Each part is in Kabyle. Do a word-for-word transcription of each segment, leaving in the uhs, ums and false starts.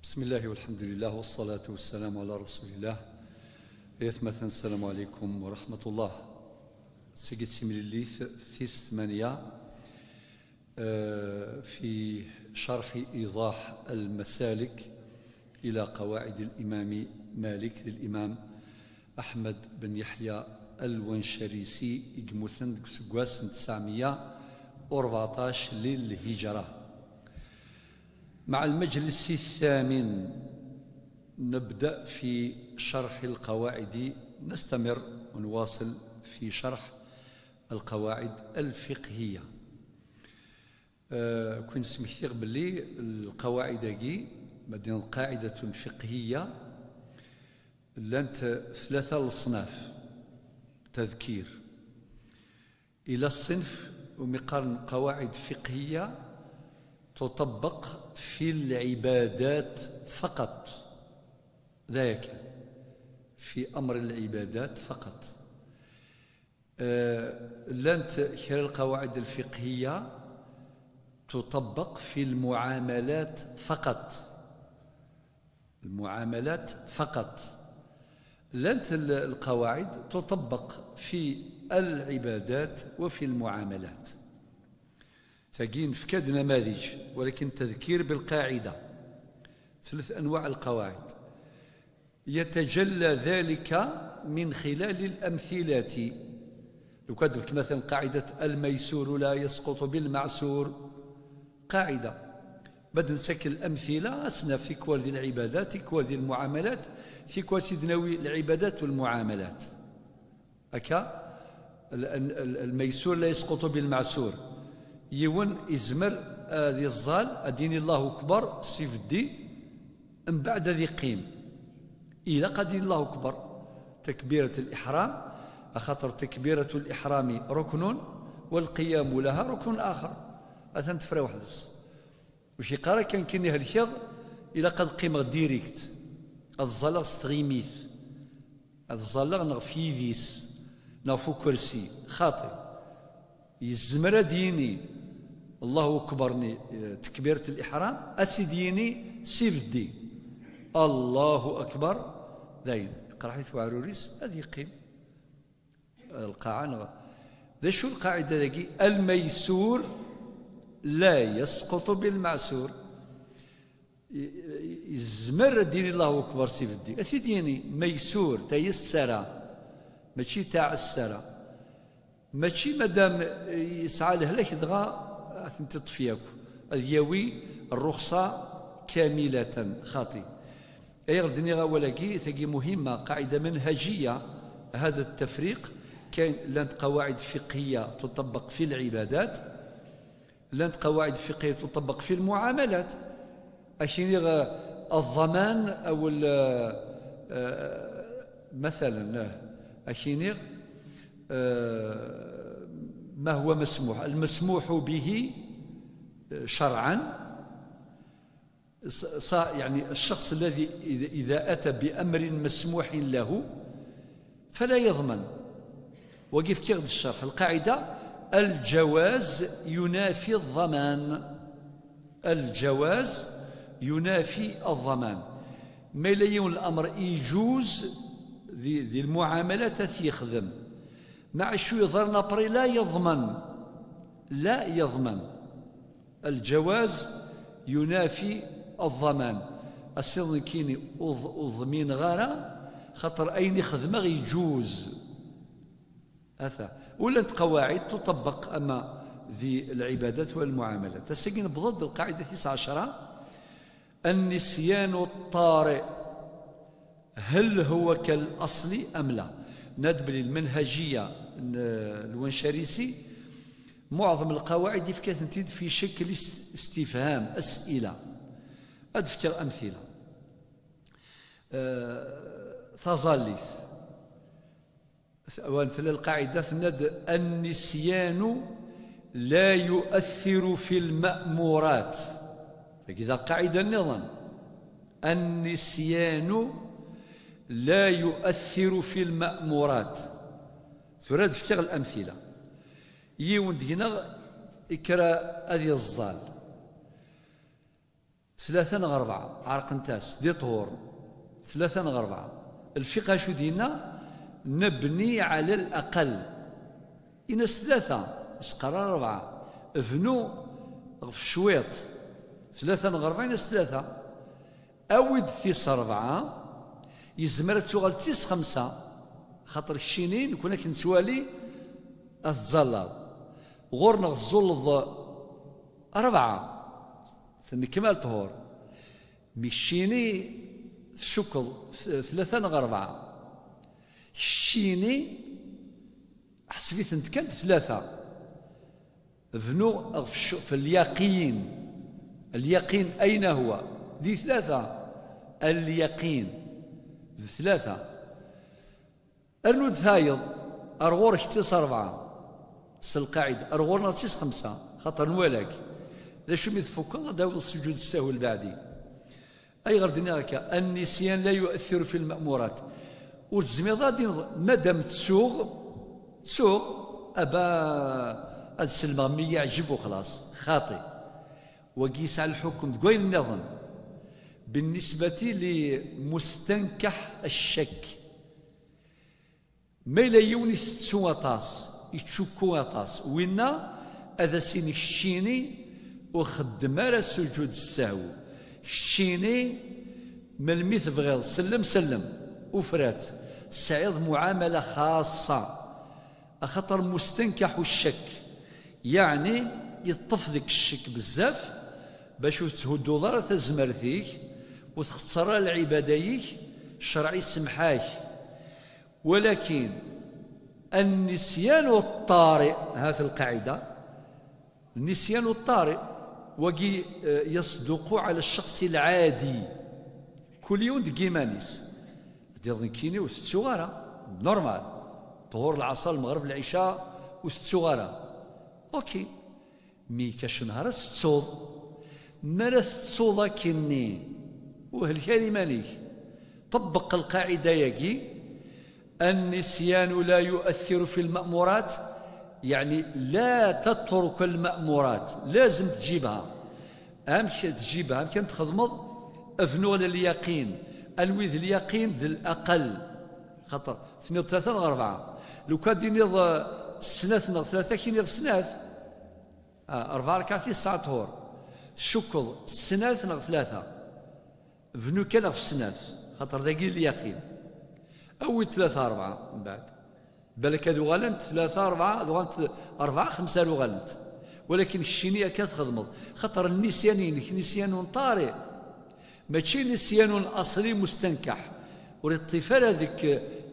بسم الله والحمد لله والصلاة والسلام على رسول الله. Ay atmaten, السلام عليكم ورحمة الله. Seg timlilit tis tmanya, eh, في شرح إيضاح المسالك إلى قواعد الإمام مالك للإمام أحمد بن يحيى الونشريسي, i yemmuten deg useggas n tesɛemya u rbeɛṭac للهجرة. مع المجلس الثامن نبدأ في شرح القواعد، نستمر ونواصل في شرح القواعد الفقهية. آه، كون سمكتيغ بلي القواعد هاكي، ما دين قاعدة فقهية، لانت ثلاثة لصناف تذكير. إلى الصنف ومقارن قواعد فقهية تطبق في العبادات فقط، ذاك في أمر العبادات فقط. آه، لانت كرا القواعد الفقهية تطبق في المعاملات فقط، المعاملات فقط. لانت ال-، القواعد تطبق في العبادات وفي المعاملات. تاقين فكاد نماذج، ولكن تذكير بالقاعدة. ثلاث أنواع القواعد. يتجلى ذلك من خلال الأمثلة. لو كان مثلا قاعدة الميسور لا يسقط بالمعسور، قاعدة. بعد نسكر الأمثلة، أسنا في كوال ذي العبادات، في كوال ذي المعاملات، في كوال سيدناوي العبادات والمعاملات. هكا ال-، ال-، ال-، الميسور لا يسقط بالمعسور. يون إزمر، آه، ذي الزال، أديني الله أكبر، سيفدي، من بعد ذي قيم. إلا قد الله أكبر، تكبيرة الإحرام، أخاطر تكبيرة الإحرام ركن، والقيام لها ركن آخر. أثن تفري وحدس. وش يقرا كان كني هالكيض، إلا قد قيمة ديريكت. الزلغ ستغيميث. الزلغ نغفيديس. نغفو كرسي. خاطي. يزمر ديني. الله أكبر ني، آه، تكبيرة الإحرام. أسي ديني سيف الدين. الله أكبر. داين. قرحيت وعروريس. هذه يقيم. القاعة نغ-، ذا شو القاعدة ذاكي؟ الميسور لا يسقط بالمعسور. ي-، ي-، يزمر دين الله أكبر سيف الدين. أثي ديني ميسور، تيسرة. ماشي تاع السرة. ماشي مادام يسعى لهلاك دغا أثن تطفياك. أذ يوي الرخصة كاملة خاطي. أيغ دنيغا ولاكي ثقي مهمة، قاعدة منهجية. هذا التفريق كاين لانت قواعد فقهية تطبق في العبادات، لانت قواعد فقهية تطبق في المعاملات. أكينيغ الضمان أو ال-، آه، مثلا، آه، أكينيغ، آه، ما هو مسموح، المسموح به شرعا، ص-، صا-، يعني الشخص الذي إذا، إذا أتى بأمر مسموح له فلا يضمن. وكيف كيغد الشرح القاعدة: الجواز ينافي الضمان. الجواز ينافي الضمان. ما إلا يون الأمر يجوز ذي، ذي المعاملات يخدم، مع شو يظهر نابري لا يضمن، لا يضمن. الجواز ينافي الضمان. أسيض كيني أض-، أضمين غارة، خاطر أين يخدمغ يجوز. أثا. ولات قواعد تطبق أما ذي العبادات والمعاملات. تسجن بضد القاعدة تسعة عشرة، النسيان الطارئ. هل هو كالأصل أم لا؟ نادبلي المنهجية ن-، الونشاريسي، معظم القواعد يفكاتنتيد في شكل است-، استفهام، أسئلة. أدفكر أمثلة. آه، ثازاليث. وانت القاعدة تند: النسيان لا يؤثر في المأمورات. فكذا قاعدة نظام: النسيان لا يؤثر في المأمورات. ثراد فكر الأمثلة. يوند هنا إكرا أذي الظال. Tlata neɣ rebɛa ɛerqent-as di ṭhur. Tlata neɣ rebɛa. Lfiqh acu d-yenna? Nebni ɛala laqal. Ini-as tlata, ur s-qqar ara rebɛa. Bnu ɣef cwiṭ. Tlata neɣ rebɛa, ini-as tlata. Awi-d tis rebɛa, yezmer ad tuɣal tis xemsa. Xaṭer keččini, nekni akken nettwali, ad tẓallaḍ. Ɣur-neɣ tẓulleḍ rebɛa, tennekmal ṭhur. Mi keččini tcukkeḍ t-, tlata neɣ rebɛa. Keččini ḥseb-itent kan tlata. Bnu ɣef ccu-, ɣef lyaqin. Lyaqin ayna huwa? Di tlata. Lyaqin d tlata. Rnu-d tayeḍ, ar ɣur-k tis rebɛa s lqaɛida, ar ɣur-neɣ tis xemsa, xaṭer nwala-k. D acu mi tfukkeḍ, ad d-tawiḍ sujud ssahwi lbeɛdi. Ayɣer d-nniɣ akka? Annisyan la yu'athiru fi lma'murat. Ur tezmireḍ ad d-tiniḍ, madam ttuɣ, ttuɣ, aba ad sellmeɣ mi yeɛǧeb u xlaṣ. Xaṭi. Wagi yesɛa lḥukum deg wayen nniḍen. Binnisbati li mustankaḥ ccak. Ma yella yiwen itettu aṭas, ittcukku aṭas, winna ad as-ini keččini ur xeddem ara sujud ssahw. Keččini, melmi tebɣiḍ, sellem, sellem, ufrat, tesɛiḍ muɛamala xaṣṣa. Axaṭer mustankaḥu ccek, yeɛni yeṭṭef deg ccek bezzaf, bac ur tetthudduḍ ara tazmert-ik, ur txettreḍ ara lɛibada-ik, ccreɛ isemmeḥ-ak. Walakin, annisyan u ṭṭari, hat lqaɛida, nnisyan u ṭṭari, wagi, eh, yasduqu ɛala ccexṣi lɛadi. Kul yiwen deg yiman-is. Ad d-yaweḍ nekkini ur tettuɣ ara. Normal. Ṭhur, lɛaṣer, lmeɣreb, lɛica, ur tettuɣ ara. Ok. Mi akka ccnhar ad tettuḍ. Mi ara tettuḍ akkenni, ur helk ara iman-ik. Ṭebbeq lqaɛida-yagi, النسيان لا يؤثر في المأمورات، يعني لا تترك المأمورات، لازم تجيبها. Amek tjibha, amek ara txedmeḍ? Bnu ɛala lyaqin. Anwi d lyaqin? D laqal. Xaṭer tenniḍ tlata neɣ rebɛa. Lukan d-tiniḍ, eh, snat neɣ tlata, kini ɣ snat. Ah, rebɛa rkaɛat i tesɛa ṭhur. Tcukkeḍ snat neɣ tlata? Bnu kan ɣef snat, xaṭer dagi lyaqin. Awi-d tlata rebɛa mbeɛd. Balak ad uɣalent tlata rebɛa, ad uɣalent rebɛa xemsa ar uɣalent. Walakin keččini akka txedmeḍ. Xaṭer nnisyan-inek, nisyan ṭari. Mačči nisyan asli mustankaḥ. Ur iṭṭif ara deg,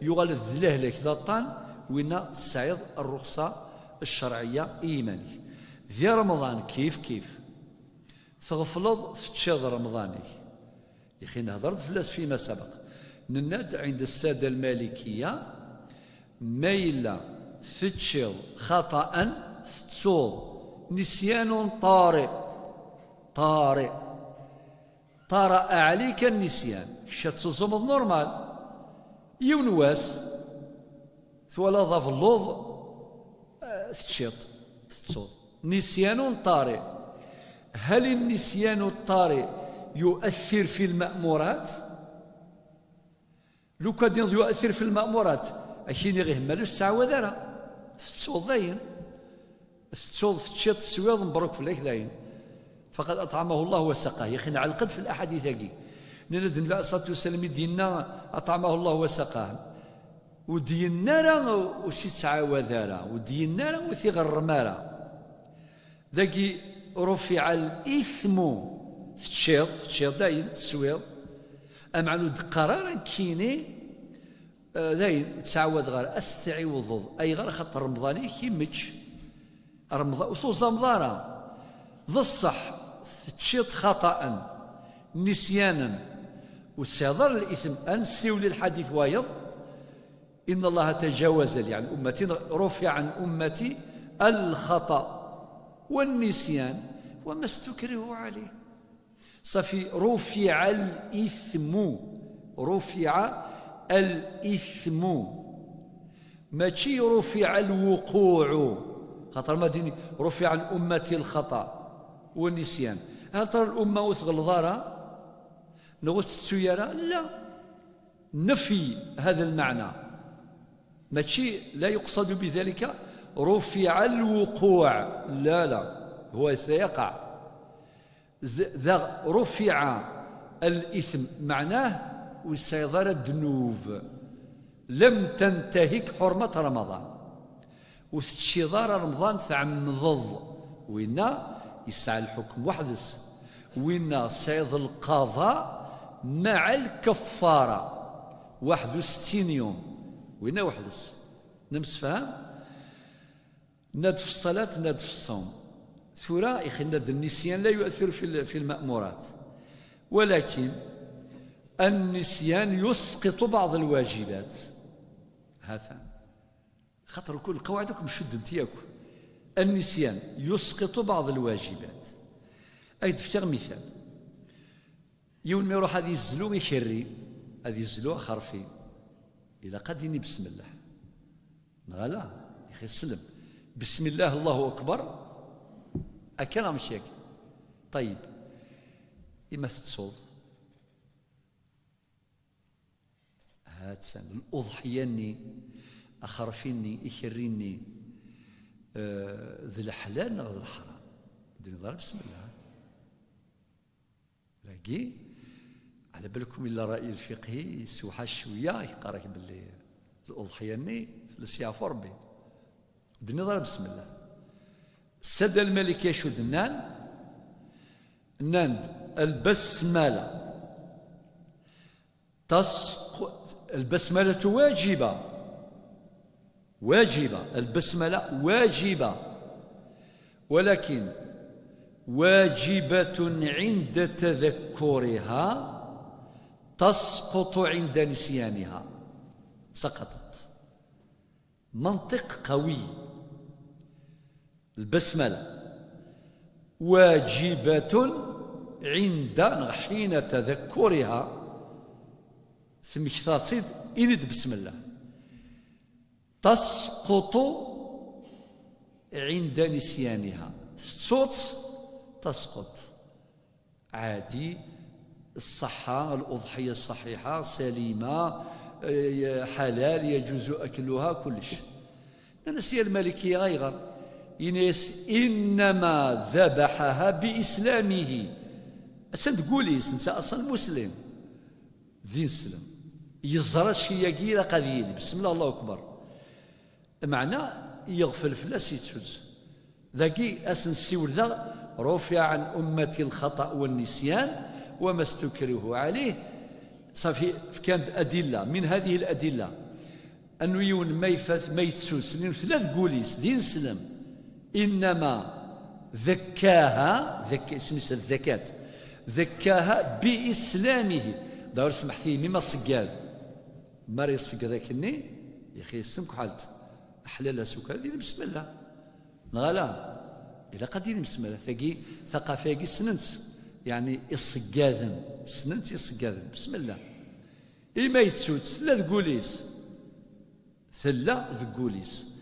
yuɣal d lehlak d aṭṭan, winna tesɛiḍ rruxṣa ccerɛiyya i yiman-ik. Di Remḍan kif kif. Tɣefleḍ teččiḍ Remḍan-ik. Yaxi nehder-d fell-as fima sabaq. Nenna-d ɛinda ssada lmalikiya, ma yella teččiḍ xaṭa'an, tettuḍ nisyanun ṭari, ṭari. Ṭara ɛlika nnisyan. Kečč ad tuẓumeḍ normal. Yiwen wass, twalaḍ abelluḍ, eh, teččiḍ, tettuḍ. Nisyanun ṭari. هل النسيان الطارئ يؤثر في المأمورات؟ Lukan d-tiniḍ يؤثر في المأمورات, ad k-iniɣ ih, ma ur tettɛawad ara. Tettuḍ dayen. Tettuḍ, teččiḍ, teswiḍ, mebruk fell-ak dayen. فقد أطعمه الله وسقاه. Yaxi nɛelleq-d f laḥadit-agi. Nnan-d Nnbi ɛalayhi ṣṣalatu wassalam i d-yenna أطعمه الله وسقاه. Ur d-yenna ara ur s-ittɛawad ara, ur d-yenna ara ur t-iɣerrem ara. Dagi, رفع الإثم. Teččiḍ, teččiḍ dayen, teswiḍ. Ameɛna ur d-qqar ara nekkini, eh, dayen, ur ttɛawadeɣ ara. Ad s-tɛiwdeḍ. Ayɣer? Axaṭer Remḍan-ik imečč. Remḍan, ur tuẓameḍ ara. D ṣṣeḥ, teččiḍ xaṭa'an, nisyanan, ur tesɛiḍ ara litem. Ad nessiwel i lḥadit wayeḍ. إن الله تجاوز لي عن أمتي, رفع عن أمتي الخطأ والنسيان وما استكرهوا عليه. صافي, رفع الإثم. رفع الإثم. ماشي رفع الوقوع. خاطر ما ديني رفع عن أمتي الخطأ والنسيان. Hal tara luma ur tɣelleḍ ara neɣ ur tettettu ara? La. نفي هذا المعنى. ماشي لا يقصد بذلك رفع الوقوع، لا، لا، هو سيقع. ذا رفع الإثم معناه وسيظهر الذنوب. لم تنتهك حرمة رمضان. وتتشيضار رمضان تعمضض. وإنا يسعى الحكم وحدس. وإنا سيظ القضاء مع الكفارة. واحد وستين يوم. وإنا وحدس. نمسفهم؟ ناد في الصلاة، ناد في الصوم. ثورة يخلنا النسيان لا يؤثر في في المأمورات، ولكن النسيان يسقط بعض الواجبات. هذا خاطر كل القواعد راكم شد انت ياك. النسيان يسقط بعض الواجبات. أي دفتر مثال، يوم ما يروح هذه الزلو يخري، هذه الزلو خرفي، إلا قد يني بسم الله. نغلا يخي السلم. بسم الله، الله أكبر. أكن مشيك. طيب، إما تتصوض. هاتسان الأضحية ني، أخرفيني، إكريني، آه، ذي الحلال نغذ الحرام. دين ضرب بسم الله. ذاكي على بالكم إلا الرأي الفقهي يسوحى شوية، يقرأك باللي الأضحية ني في السياف ربي. دين ضرب بسم الله. السادة المالكية شو دنان؟ ناند البسملة تسق-، البسملة واجبة، واجبة، البسملة واجبة، ولكن واجبة عند تذكرها، تسقط عند نسيانها. سقطت. منطق قوي. البسملة واجبة عند، حين تذكرها، ثم كثرت إني بسم الله، تسقط عند نسيانها. تسقط، تسقط. عادي، الصحة، الأضحية الصحيحة سليمة، آه، حلال، يجوز أكلها، كلش. أنا سي المالكية غير ينس إنما ذبحها بإسلامه. أسند قوليس أنت أصلا مسلم. دين السلم. يزرى شي يقيل قد يلي. بسم الله، الله أكبر. معنى يغفل فلاس يتفز. ذاكي أسن السيول ذا: رفع عن أمتي الخطأ والنسيان وما استكرهوا عليه. صافي، كانت أدلة من هذه الأدلة أنه يون ما يفات ما يتسوس لأنه ثلاث قوليس دين سلم. إنما ذكاها، ذك-، اسمي الذكاة، ذكاها بإسلامه. دار سمحتي مما صقاد. ماري الصقاد كني يخي السمك حالت. أحلى لا سكر دين بسم الله. نغالا. إلا قد دين بسم الله. ثقي، ثقافة يقي سننس. يعني الصقاذن. سننس الصقاذن. بسم الله. إما يتسوت، لا تقوليس. ثلا ذقوليس.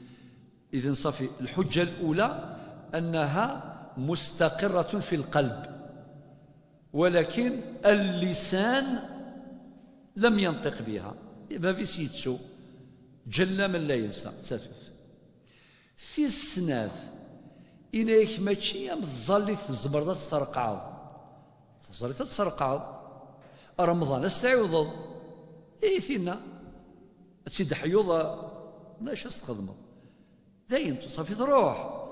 إذن صافي، الحجة الأولى أنها مستقرة في القلب، ولكن اللسان لم ينطق بها. ما في سيتسو. جل من لا ينسى. تاتوت. في السنات، إنك ماشي يا متزلي تزمر تترقعض. تزلي تترقعض. رمضان استعوضض. إيه فينا. تسيد حيوض. لا شو استخدمه. دايم صافي تروح.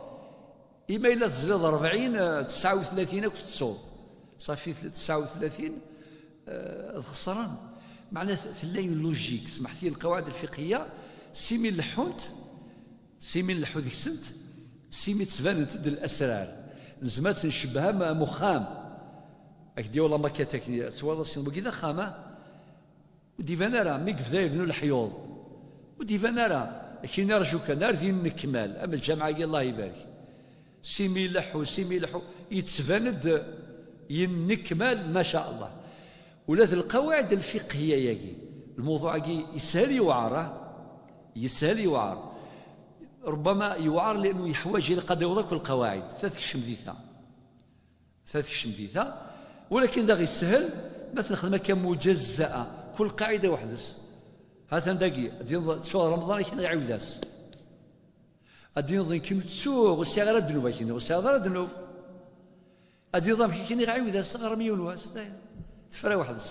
إما إلا تزريض أربعين، آه، تسعة وثلاثين أكو تصوض. صافي تسعة وثلاثين، آه، خسران. معناه ثلاثين لوجيك، سمحتي القواعد الفقهية، سيمي اللحونت، سيمي اللحو ديك سنت، سيمي تسبانت د الأسرار. نزمات نشبهها م-، مخام. أكدي والله ما كاتك، سوالة سين بقي ذا خامة. وديفان أرى، مي قبدا يبنو الحيوض. وديفان أرى، كي نرجو كان أرى ذي النكمال، أما الجامعة الله يبارك. سيمي لحو، سيمي لحو، يتسباند ينكمال، ما شاء الله. ولات القواعد الفقهية ياكي، الموضوع ياكي يسهل يوعر، آه؟ يسهل يوعر. ربما يوعر لأنه يحوج إلى قد يوضع كل القواعد، تتكشم ذي ثا. Ta tekcem di ta, walakin daɣ yeshel ma t-nexdem akka mujazza'a, kul qaɛida weḥd-s. Ha-t-an dagi, ad yinḍ ttuɣ Remḍan, ad k-iniɣ ɛiwed-as. Ad yinḍ nekk ttuɣ, ur sɛiɣ ara ddnub, ad k-iniɣ ur sɛiɣ ara ddnub. Ad yinḍ amek i k-iniɣ ɛiwed-as, ɣer-m yiwen wass, dayen. Tefra weḥd-s.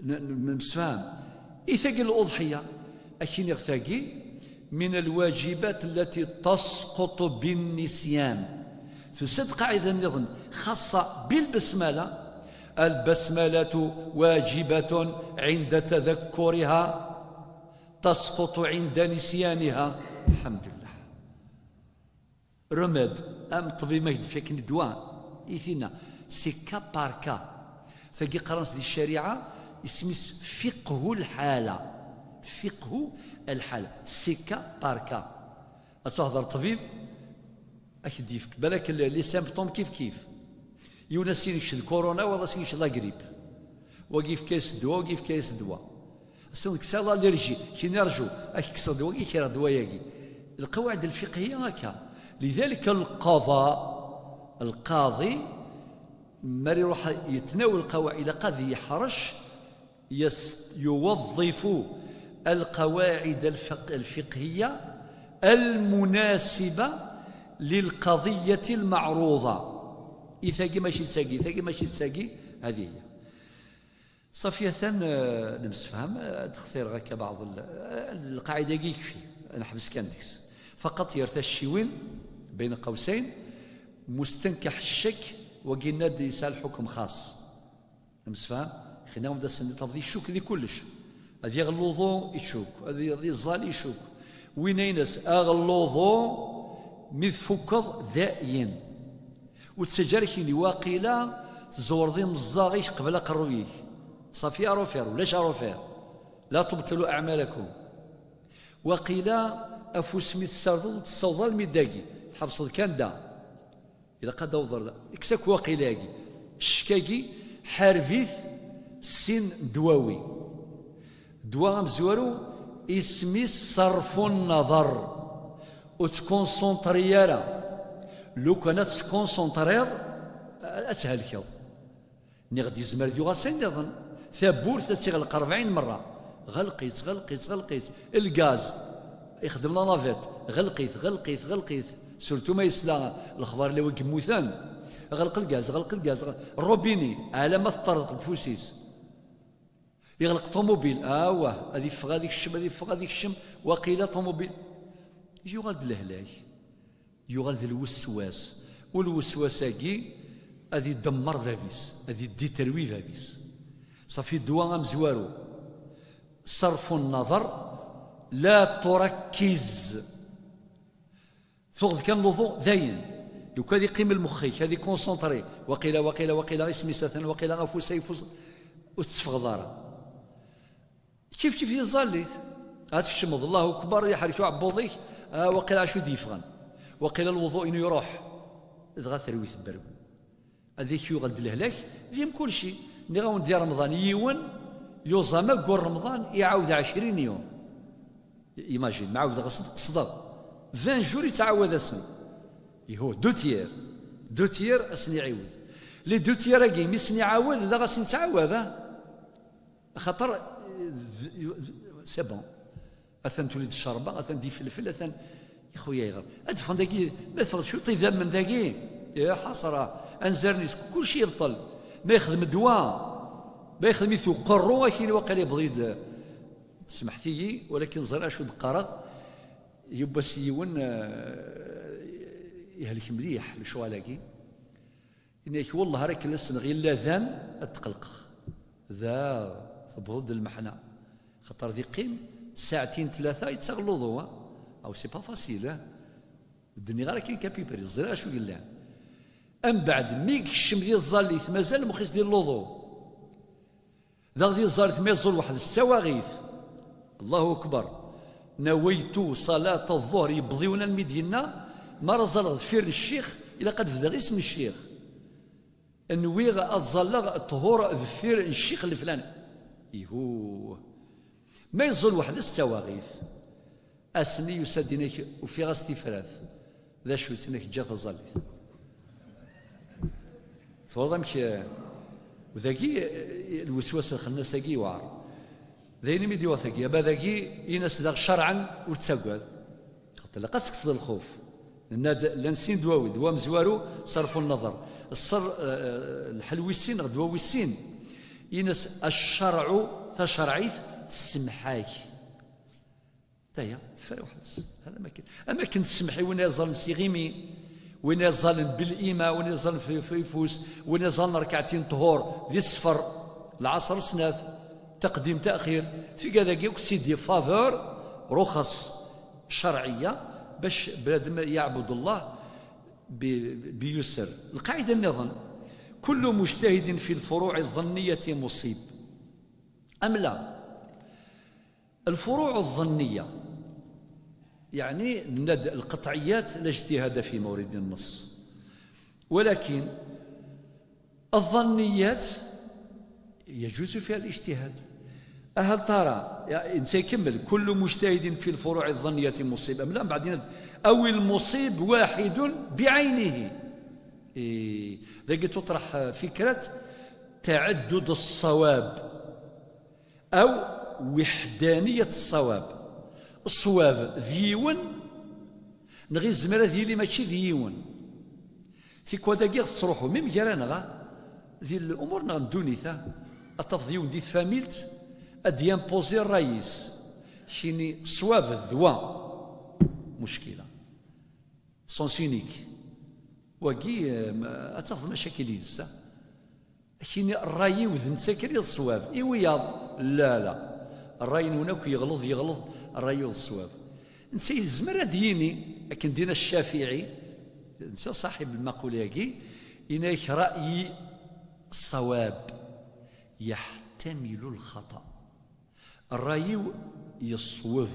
N-, n-, nemsefham. I tagi n l'uḍḥiyya, ad k-iniɣ tagi, من الواجبات التي تسقط بالنسيان. Tusa-d qaɛida nniḍen xaṣṣa بالبسملة: البسملة واجبة عند تذكرها، تسقط عند نسيانها. الحمد لله. Remède, am ṭṭbib ma k-d-ifka akken ddwa, i tinna, c'est cas par cas. Tagi qqaren-as di ccariɛa, isem-is fiqhu lḥala. Fiqhu lḥala, c'est cas par cas. Ad tuhder ṭṭbib, ad k-d-yefk, balak les symptômes kif kif. Yiwen ad s-yini kečč d corona, wayeḍ ad s-yini kečč d la grippe. Wagi yefka-yas ddwa, wagi yefka-yas ddwa. Ass-a nekk sɛiɣ l'allergie, kini rju, ad k-kkseɣ-d wagi, kra ddwa-yagi. Lqawaɛid lfiqhiyya akka. Lidalik lqaḍa, lqaḍi, mi ara iruḥ yetnawl lqawaɛid, ilaq ad yeḥrec, يس-، يوظف القواعد الفق-، الفقهية المناسبة للقضية المعروضة. I tagi mačči d tagi, i tagi mačči d tagi, هذه هي. Ṣafi, atan, eh, nemsefham, eh, ad xtireɣ akka baɛḍ l-, eh, lqaɛida-agi yekfi, ad neḥbes kan deg-s. Faqat yer tacciwin, بين قوسين, مستنكح الشك, wagi yenna-d yesɛa lḥukm xaṣ. Nemsefham? Xinna-am-d ass-nni ṭṭabdi icuk di kullec. Ad yaɣ luḍu, icuk. Ad y-, ad iẓẓal, icuk. Winna-ines, aɣ luḍu, mi tfukkeḍ, dayen. Ur ttaǧǧa ara kini, waqila tzewreḍ imeẓẓaɣ-ik qbel aqerruy-ik. Ṣafi, arufer, ulac arufer. لا تبطلوا أعمالكم. Waqila afus mi tessardeḍ ur tessawḍeḍ almi d dagi. Tḥebseḍ kan da. Ilaq ad d-awḍeḍ da. Kkes akk waqila-agi. Ccek-agi, ḥareb-it sin ddwawi. Ddwa amezwaru, isem-is ṣerfu nnaḍer. Ur ttkunṣunṭri ara. Lukan ad tettkunṣunṭriḍ, ad thelkeḍ. Nniɣ-d yezmer ad yuɣal s ayen nniḍen. Tawwurt ad tt-iɣleq rebɛin merra. Ɣelq-itt, ɣelq-itt, ɣelq-itt. Lgaz. Ixdem la navette. Ɣelq-it, ɣelq-it, ɣelq-it. Surtout ma yesla lexbar la wigi mmuten. Ɣelq lgaz, ɣelq lgaz, ɣelq-, robini. Alamma teṭṭerḍeq deg ufus-is. Yeɣleq ṭumubil, awah, ad iffeɣ, ad ikcem, ad iffeɣ, ad ikcem, waqila ṭumubil. Yuɣal d lehlak, yuɣal d lweswas. U lweswas-agi ad idemmer bab-is, ad idditrwi bab-is. Ṣafi ddwa amezwaru, ṣerfu nnaḍer, la turakkiz. Tuɣeḍ kan luḍu, dayen. Lukan ad iqqim lmex-ik, ad ikunṣunṭri. Waqila, waqila, waqila, isem-is atan, waqila afus ayeffus, ur tetteffɣeḍ ara. Kif kif di tẓallit. Ad tkecmeḍ, Allahu Akbar, ad iḥerrek uɛebbuḍ-ik, ah, waqila acu d-yeffɣen. Waqila lwuḍu-inu iruḥ. Dɣa terwi tebberwi. Ad ak-yuɣal d lehlak, d yim kulci. Nniɣ-awen-d di Remḍan, yiwen yuẓam aggur Remḍan, iɛawed ɛecrin yum. Imagine, mɛawed ɣas qesdeɣ. Vingt jours yettɛawad-asen. Ihu, deux tiers. Deux tiers asen-iɛiwed. Les deux tiers-agi, mi sen-iɛawed, daɣ asen-ittɛawad, ah. Axaṭer, eh, d-, d-, c'est bon. Atan tuli-d ccerba, atan d ifelfel, atan, ixuya, ayɣer? Ad d-ffɣen dagi, ma teffeɣ cwiṭ idammen dagi, ya ḥasra, anzaren-is, kulci yebṭel. Ma yexdem ddwa, ma yexdem-it uqerru, akini waqila yebḍi-d. Semḥet-iyi, walakin ẓriɣ acu d-qqareɣ. Yiwwas yiwen, eh, ihlek mliḥ lecɣal-agi. Ini-ak, wellah ara k-lasneɣ illa dan ad tqelqeɣ. Da tewweḍ-d lmeḥna. Xaṭer di qqim saɛtin tlata yettaɣ luḍu, ha? Aw, c'est pas facile, ha? Ur d-nniɣ ara kan kapipri, ẓriɣ acu yellan. Ambeɛd, mi yekcem di tẓallit, mazal lmux-is di luḍu. Daɣ di tẓallit ma yeẓẓul weḥd-s d tawaɣit. Allahu akbar. Nawaytu ṣalat ẓẓuhr, yewweḍ yiwen almi d-yenna, ma ara ẓalleɣ deffir n ccix, ilaq ad bdeɣ isem n ccix. Nwiɣ ad ẓalleɣ ṭṭhur deffir n ccix leflan. Ihu. Ma yeẓẓul weḥd-s d tawaɣit. Ass-nni yusa-d, inak, ufiɣ-as tifrat. D acu-tt? Inak, ǧǧa taẓallit. Twalaḍ amek, eh, dagi, eh, lweswas lxennas-agi yewɛer. D ayen imi d-yuɣ tagi, ama dagi, in-as daɣ cerɛen ur ttagad. Tlaq ad tekkseḍ lxuf. Nenna-d llan sin dwawi, dwa amezwaru, ṣerfu nnaḍer. Ṣṣer, eh, eh, lḥel wis sin neɣ dwa wis sin. In-as acerɛu, tacerɛit, tessemḥ-ak. Taya, tefra weḥd-s. Ala ma kan. Am akken tsemmeḥ i win yeẓẓalen s iɣimi, win yeẓẓalen bil ima, win yeẓẓalen f, f ifus, win yeẓẓalen rkaɛtin ṭhur, di ṣṣfer, lɛaṣer snat, taqdim taxir, tigad-agi akk c'est des faveurs, ruxas cerɛiyya, bac bnadem yeɛbud Allah bi, bi yusr. Lqaɛida nniḍen, كل مجتهد في الفروع الظنية مصيب. Am la. الفروع الظنية، يعني نناد القطعيات لا اجتهاد في مورد النص، ولكن الظنيات يجوز فيها الاجتهاد. أهل ترى، يعني، إنسان يكمل: كل مجتهد في الفروع الظنية مصيب أم لا؟ بعدين: أو المصيب واحد بعينه. إيه، ذاك تطرح فكرة تعدد الصواب. أو وحدانية الصواب. Ṣṣwab d yiwen, neɣ izmer ad yili mačči d yiwen. Tikwal dagi tettruḥu, même gar-aneɣ, di lumuṛ-nneɣ n ddunit, ad tafeḍ yiwen di tfamilt ad d-yimpozi ṛṛay-is. Kini ṣṣwab d wa. Muckila. Sens unique. Wagi, eh, ma, ad tafeḍ macakil yid-s. Kini ṛṛay-iw d netta kan i d ṣṣwab, i wiyaḍ, la, la. Ṛṛay-nwen akk yeɣleḍ, yeɣleḍ, ṛṛay-iw d ṣṣwab. Netta yezmer ad d-yini, akken d-yenna Ccafiɛi, netta ṣaḥib lmaqula-agi, yenna-ak: رأيي صواب يحتمل الخطأ. Ṛṛay-iw yeṣweb.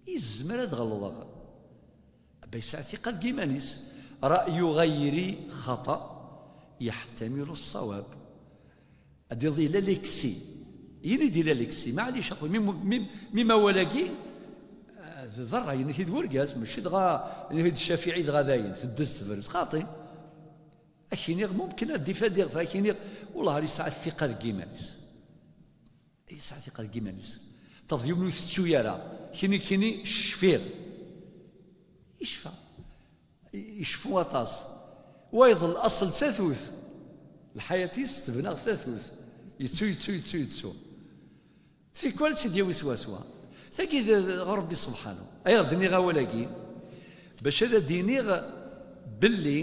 Yezmer ad ɣelḍeɣ. Abba yesɛa thiqa deg yiman-is. رأي غيري خطأ يحتمل الصواب. Ad d-iḍ yella leksi. Yini-d yella leksi. Maɛlic, a xwi, mi, mi, mi ma wala-gi, eh, d, d ṛṛay-nnek i d urgaz, mačči dɣa, nini-d Ccafiɛi dɣa dayen, teddez tebrez. Xaṭi. Ad k-iniɣ, mumkin ad d-ifadiɣ, ad k-iniɣ, wellah ar yesɛa thiqa deg yiman-is. Yesɛa thiqa deg yiman-is. Tafeḍ yiwen ur tettu ara. Kini, kini, cfiɣ. Yecfa. Yecfu aṭas. Wayeḍ, laṣel d tatut. Lḥayat-is tebna ɣef tatut. Yettu, yettu, yettu, yettu. Tikwal ad tt-id-yawi swaswa. Tagi d, d, ɣer Rebbi subḥanu. Ay ɣer d-nniɣ awal-agi, bac ad d-iniɣ belli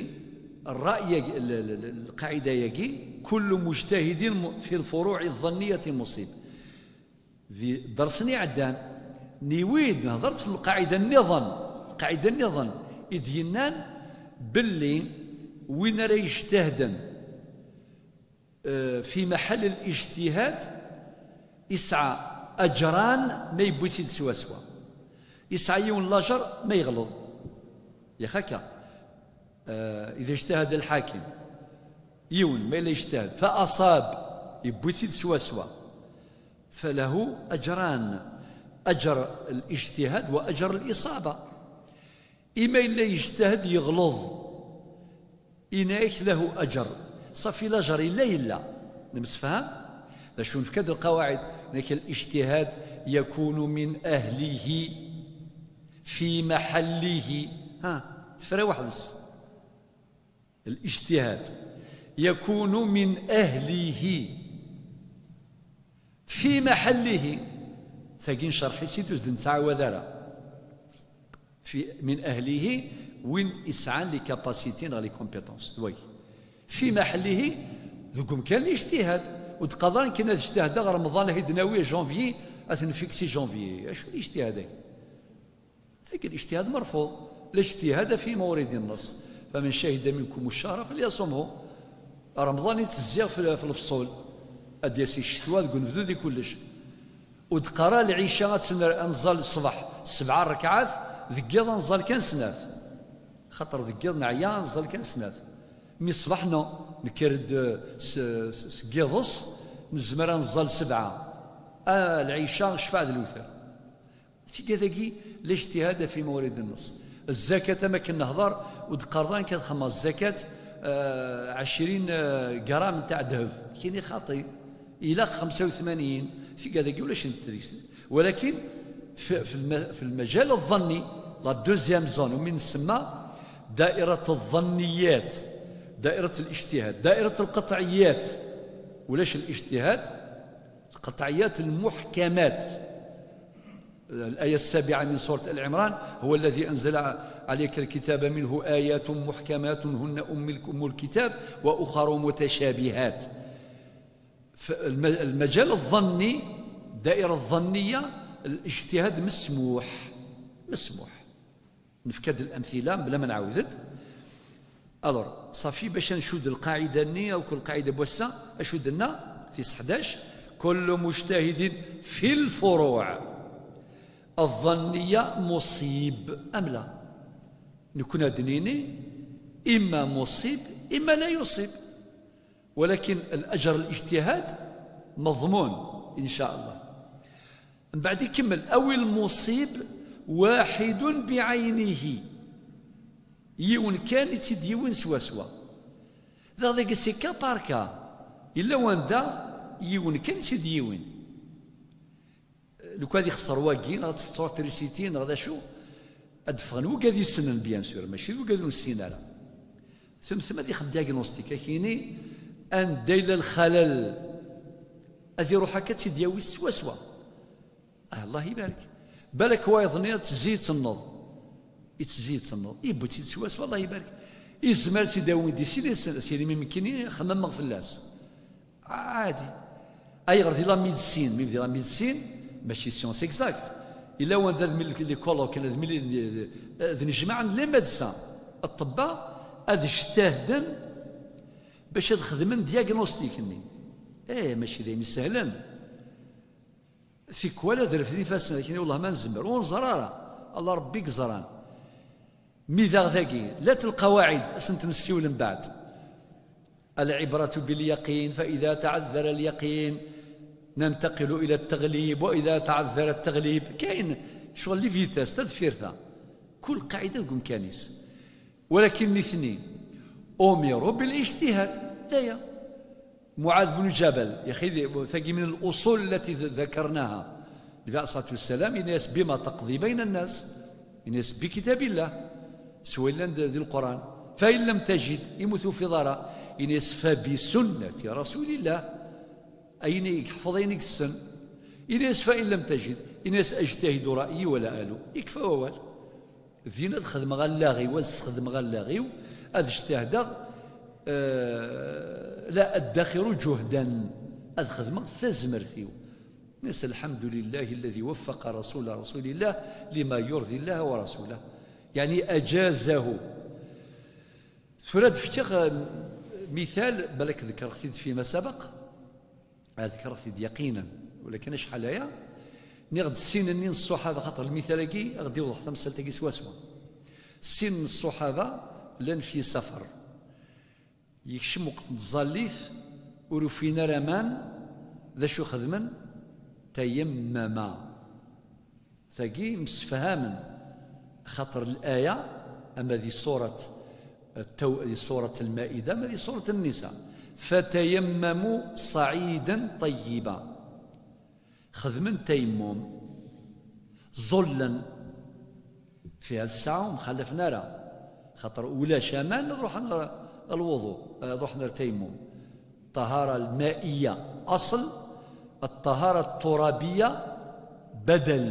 ṛṛay-agi, l, l, l, lqaɛida-yagi: كل مجتهد في الفروع الظنية مصيب. Di dders-nni iɛeddan, niwi-d, nehḍer-d f lqaɛida nniḍen, lqaɛida nniḍen i d-yennan belli win ara yejtahden, eh, في محل الاجتهاد yesɛa أجران ma yewwi-t-id swaswa. Yesɛa yiwen lajer ma yeɣleḍ. Yak akka. Eh, إذا اجتهد الحاكم, yiwen ma yella yejtahad, فأصاب, yewwi-t-id swaswa, فله أجران, أجر الاجتهاد وأجر الإصابة. I ma yella yejtahad yeɣleḍ, yenna-ak له أجر. Ṣafi, lajer yella, yella. Nemsefham? D acu nefka-d lqawaɛid? Nekk الاجتهاد يكون من أهله في محله. Ha, tefra weḥd-s. الاجتهاد يكون من أهله في محله. Tagi ncerḥ-itt-id ur d-nettɛawad ara. في، من أهله, win isɛan les capacités neɣ les compétences, d wagi. في محله, deg umkan n lijtihad. Ur d-qqaḍ ara nekkini ad ijtihdeɣ Remḍan, ad t-id-nawi janvier, ad t-nfiksi janvier. Acu n lijtihad-agi? Tagi الاجتهاد مرفوض. لا اجتهاد في مورد النص. فمن شهد منكم الشهر فليصمه. Remḍan i ttezziɣ fi, fi lefṣul. Ad d-yas i ccetwa deg unebdu di kullec. Ur d-qqar ara lɛica ad tt-ner-, ad nẓal ṣṣbeḥ sebɛa rrekɛat, deg yiḍ ad nẓal kan snat. Xaṭer deg yiḍ neɛya, ad nẓal kan snat. Mi ṣṣbeḥ, non, nekker-d s, s, seg yiḍes, nezmer ad nẓal sebɛa. Ah, lɛica, ccfaɛ d lewter. Tigad-agi, لا اجتهاد في مورد النص. Zzakat, am akken nehḍer, ur d-qqareḍ ara nekk ad xedmeɣ zzakat, آه، عشرين، آه، جرام نتاع ذهب، كيني خاطي، إلى خمسة وثمانين، في هذاك ولا شنت ديك. ولكن في، في الم-، في المجال الظني، la deuxième zone، ومن ثم دائرة الظنيات، دائرة الاجتهاد، دائرة القطعيات، ولاش الاجتهاد، القطعيات المحكمات. الآية السابعة من سورة آل عمران: "هو الذي أنزل عليك الكتاب منه آيات محكمات هن أم الك-، أم الكتاب وأخر متشابهات". فالم-، المجال الظني، الدائرة الظنية، الاجتهاد مسموح، مسموح. نفكد الأمثلة بلا ما نعاودد. Alors، صافي، باش نشد القاعدة ني أو كل قاعدة بوسة، أشد لنا في حداش: "كل مجتهد في الفروع الظنية مصيب أم لا؟" نكون هاد نيني إما مصيب إما لا يصيب، ولكن الأجر الاجتهاد مضمون إن شاء الله. من بعد يكمل: "أو المصيب واحد بعينه". Yiwen kan i tt-id-yiwin swaswa. Daɣ dagi c'est cas par cas. Yella wanda yiwen kan i tt-id-yiwin. Lukan ad ixṣer wagi, neɣ ad tefteṛ trisiti, neɣ d acu, ad d-ffɣen wigad yessnen, bien sûr, mačči d wigad ur nessin ara. Tumtem ad ixdem diagnostic, ad k-yini anda yella lxalal, ad iruḥ akka ad tt-id-yawi swaswa. Ah, Allah ibarek. Balak wayeḍ-nni ad tezzi yettenneḍ. Yettezzi yettenneḍ. Yewwi-tt-id swaswa, Allah ibarek. Yezmer ad tt-id-yawi di sin, sin, sin, imi mkini xemmemeɣ fell-as. Ɛadi. Ayɣer di la médecine, mi di la médecine, mačči science exacte. Yella wanda ad mil les colloques, ad mil, ad nejmaɛen les médecins, ṭṭebba, ad jtahden bac ad xedmen diagnostic-nni. Eh, mačči d ayen isehlen. Tikwal ad refden ifassen, akken i wellah ma nezmer, ur neẓra ara. Allah Rebbi i yeẓran. Mi daɣ dagi, lat lqawaɛid, ad sent-nessiwel mbeɛd. العبرة باليقين، فإذا تعذر اليقين ننتقل إلى التغليب، وإذا تعذر التغليب، كاين شغل les vitesses، tadfirt-a. Kul qaɛida deg umkan-is. Walakin nitni أمروا بالاجتهاد. D aya. معاذ بن جبل، يا أخي، tagi من الأصول التي ذكرناها. النبي عليه الصلاة والسلام، yenna-yas: "بما تقضي بين الناس؟" Yenna-yas: "بكتاب الله." Swayel-nni d, d Lquran. "فإن لم تجد", imi ur tufiḍ ara, yenna-yas: "فبسنة رسول الله." Ayen i yeḥfeḍ, ayen i yessen. Yenna-yas: "فإن لم تجد", yenna-yas: "أجتهد رأيي ولا آلو." Yekfa wawal. Din ad xedmeɣ allaɣ-iw, ad sxedmeɣ allaɣ-iw, ad jtahdeɣ, eh, لا أدخر جهدا, ad xedmeɣ tazmert-iw. Nes: "الحمد لله الذي وفق رسول رسول الله لما يرضي الله ورسوله." يعني أجازه. Tura ad fkeɣ, eh, mital, balak ذكرت-t-id فيما سبق. Ad ذكرت-t-id yaqinan. Walakin acḥal aya, nniɣ-d sin-nni n ṣṣuḥaba, xaṭer lmital-agi ad ɣ-d-iwḍeḥ tamsalt-agi swaswa. Sin n ṣṣuḥaba llan fi safar. Yekcem weqt n tẓallit, ur ufin ara aman, d acu xedmen? Tayammama. Tagi msefhamen, xaṭer laya, ama di surat Taw-, di surat Lmaida, ama di surat Nnisa: "فتيمموا صعيدا طيبا". Xedmen tayammum, ẓullen. Fi hada ssaɛa ur mxalafen ara, xaṭer ulac aman, ad ruḥen ɣer lwuḍu, ad ruḥen ɣer tayammum. الطهارة المائية أصل، الطهارة الترابية بدل،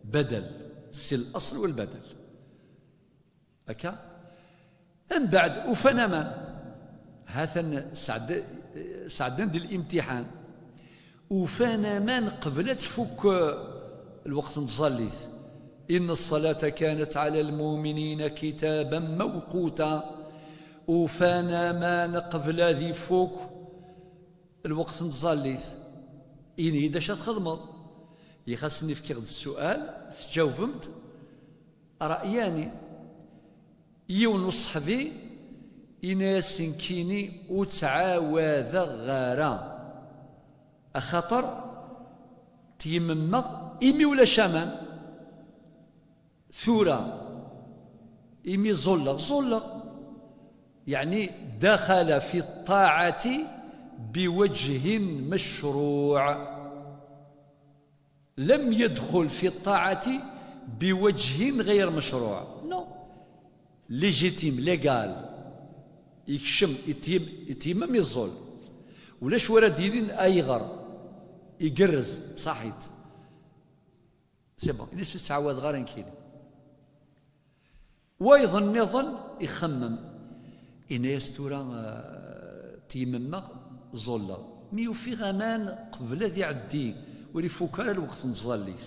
بدل، c'est الأصل والبدل. هكا. من بعد ufan aman. هاتن سعد-، سعدن دي الامتحان. Ufan aman qbel ad tfuk, eh, lweqt n tẓallit. "إن الصلاة كانت على المؤمنين كتابا موقوتا". Ufan aman qbel ad ifuk lweqt n tẓallit. Ini-yi-d acu ad txedmeḍ. Ixasen i fkiɣ-d ssual, tǧawbem-d. Ra'yani. Yiwen n uṣeḥbi, ini-as: "Nekkini ur ttɛawadeɣ ara, axaṭer tyammmeɣ imi ulac aman. Tura, imi ẓulleɣ, ẓulleɣ." يعني دخل في الطاعة بوجه مشروع، لم يدخل في الطاعة بوجه غير مشروع. Non. Légitime, légal. Yekcem, yettiyem-, yettiyemmem, yeẓẓul. Ulac wara d-yinin ayɣer. Igerrez, ṣaḥit. C'est bon, ini-as ur ttɛawadeɣ ara nekkini. Wayeḍ nniḍen ixemmem. Ini-as tura, eh, ttiyemmemeɣ, ẓẓulleɣ. Mi ufiɣ aman qbel ad iɛeddi, ur ifuk ara lweqt n tẓallit.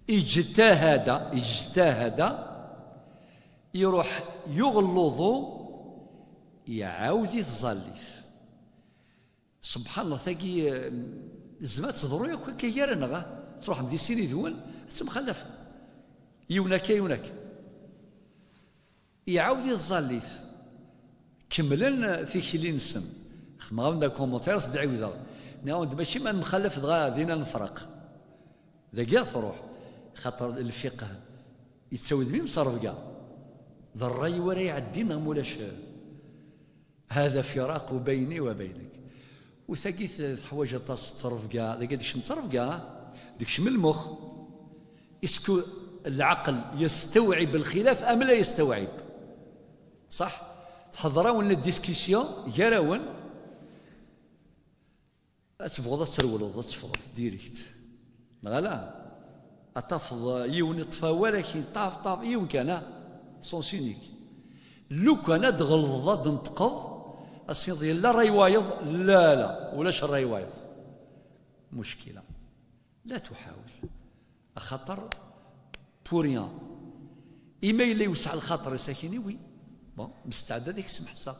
Ijtahada, ijtahada, iruḥ yuɣ luḍu, iɛawed i tẓallit. Subḥan Allah, tagi, eh, tezmer ad teḍru yakk akka gar-aneɣ, ah? Truḥem di sin yid-wen, ad temxallafem. Yiwen akka, yiwen akka. Iɛawed i tẓallit. Kemmlen, eh, tikli-nsen. Xedmeɣ-awen-d akumentaṛ, ad s-d-ɛiwdeɣ. Nniɣ-awen-d mačči ma nemxallaf dɣa din ad nefreq. Dagi ad truḥ. Xaṭer lfiqh yettawi-d mi mseṛebga. D ṛṛay-iw ara iɛeddin neɣ mulac, eh, هذا فراق بيني وبينك. U tagi t-, teḥwaǧ aṭas n ttrebga, dagi ad ikcem ttrebga, ad ikcem lmux. Est-ce que العقل يستوعب الخلاف أم لا يستوعب؟ صح؟ Tḥeḍr-awen la discussion gar-awen, ad tebɣuḍ ad trewleḍ, ad teffɣeḍ direct. Neɣ ala? Ad tafeḍ yiwen iṭṭef awal, akin ṭaf, ṭaf, yiwen kan, ah, sens unique. Lukan ad d-tɣelḍeḍ, ad d-tenṭqeḍ, ad s-tiniḍ yella ṛṛay wayeḍ, la, la, ulac ṛṛay wayeḍ. Muckila. La tuḥawel. Axaṭer, pour rien. Ima yella yewseɛ lxaṭer-is, akin, oui. Bon, mesteɛd ad ak-semḥeṣ.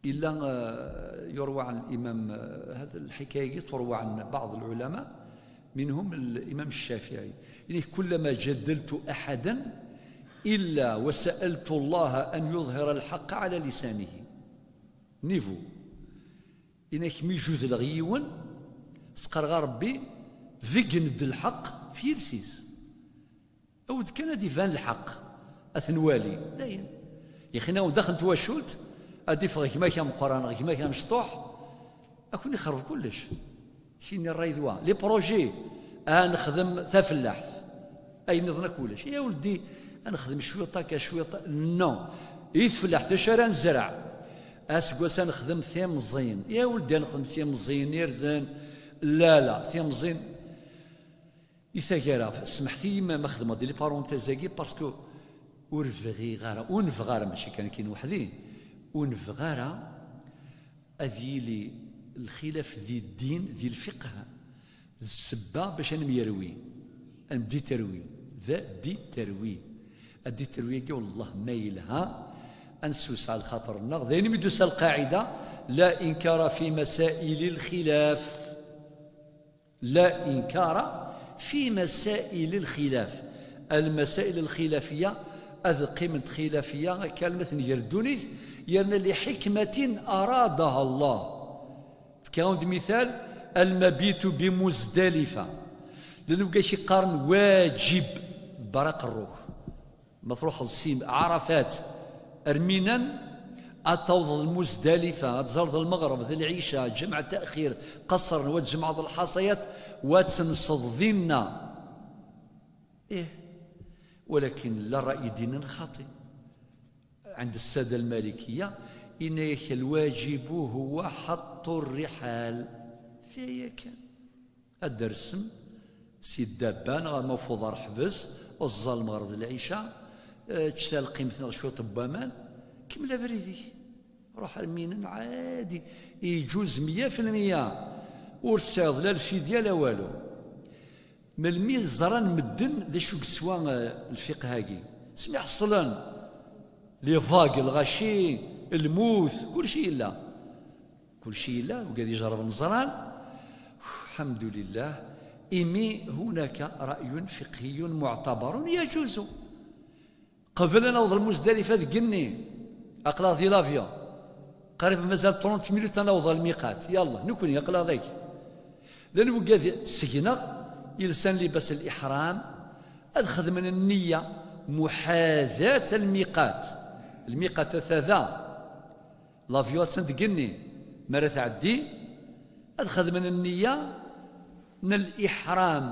إلا، آه، يروى عن الإمام، آه، هذه الحكاية تروى عن بعض العلماء، منهم الإمام الشافعي، يعني: كلما جدلت أحدا إلا وسألت الله أن يظهر الحق على لسانه. Nivu. Inak mi judleɣ yiwen, s-qqareɣ a Ṛebbi, beggen-d lḥeqq f yiles-is. Awi-d kan ad iban lḥeqq, ad t-nwali. Dayen. Yaxi-nniɣ-awen daxel n twacult, ad d-iffeɣ gma-k ameqqran, gma-k amecṭuḥ, ad ken-ixerreb kullec. Kini ṛṛay d wa. Les projets, ad nexdem tafellaḥt. Ayen nniḍen akk ulac. Ya weldi, ad nexdem cwiṭ akka, cwiṭ. Non. I tfellaḥt, d acu ara nezreɛ? Aseggas ad nexdem timẓin. Ya weldi, ad nexdem timẓin, irden. La, la, timẓin. I taggara, smeḥt-iyi ma, ma xedmeɣ-d les parenthèses-agi, parce que ur bɣiɣ ara, ur nebɣa ara, mačči kan akin weḥd-i, ur nebɣa ara ad yili lxilaf di ddin, di lfiqh, d ssebba bac ad nemyerwi, ad nediterwi, d aditerwi. Aditerwi-agi, wellah ma yelha, ad nessewseɛ lxaṭer-nneɣ. D ayen i mi d-tusa lqaɛida, لا إنكار في مسائل الخلاف. لا إنكار في مسائل الخلاف. المسائل الخلافية, ad qqiment xilafiya, akka alma tenger ddunit, yerna لحكمة أرادها الله. Fkiɣ-awen-d mital, المبيت بمزدلفة. Llan wigad i k-iqqaren واجب, ḍebber aqerru-k. Ma truḥeḍ si Ɛarafat ar Minan, ad tawḍeḍ Muzdalifa, ad tzaleḍ lmeɣreb d lɛica, ǧemɛ taxir, qasren, wa tjemɛeḍ lḥaṣayat, wa tenseḍ dinna. Ih, walakin la ṛṛay i d-yennan xaṭi. عند السادة المالكية, yenna-yak الواجب هو حط الرحال. Taya kan. Ad d-tersem si ddabba neɣ ma ɣef uḍar ḥbes, uẓẓal lmeɣreb d lɛica, eh, ečč talqimt neɣ cwiṭ n waman, kemmel abrid-ik. Ruḥ ar Minan ɛadi, iǧuz meyya fi lmeyya. Ur tesɛiḍ la lfidya la walu. Melmi ẓran medden d acu yeswa, eh, lfiqh-agi? Asmi ḥeṣlen les vagues, lɣaci, lmut, kulci yella. Kulci yella, wigad ijerrben ẓran. Lḥemdulillah, imi hunaka ra'yun fiqhiyun muɛtabarun yajuzu. Qbel ad naweḍ Lmuzdalifa deg igenni, aql-aɣ di l'avion. Qrib mazal trente minutes ad naweḍ ɣer lmiqat. Yallah, nekkni aql-aɣ dagi. Llan wigad seg-neɣ yelsan libas al-iḥram, ad xedmen nniya muḥadat al-miqat. Lmiqat ata da. L'avion attan deg igenni. Mi ara tɛeddi, ad xedmen nniya n liḥram.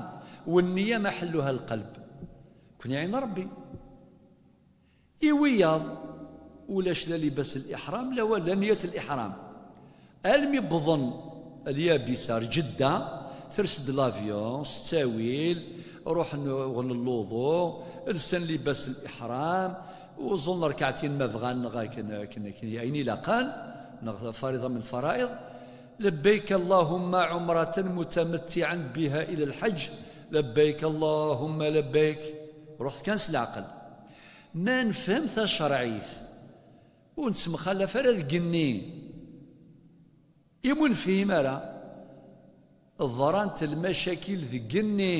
Wenniya maḥelluha lqelb. Kun iɛin Rebbi. I wiyaḍ, ulac la libas liḥram, la wala niyat liḥram. Almi wwḍen lyabisa ar Jedda, ters-d l'avion s ttawil, ruḥen uɣen lluḍu, lsan libas liḥram, uẓen rkaɛtin ma bɣan, neɣ akken, akken, akken, ayen ilaqen, neɣ fariḍa min lfara'iḍ. لبيك اللهم عمرة متمتعا بها إلى الحج، لبيك اللهم لبيك. Ruḥet kan s leɛqel. Ma nefhem tacerɛit, ur nettemxalaf ara deg igenni. Imi ur nefhim ara, ḍrant lmacakil deg igenni.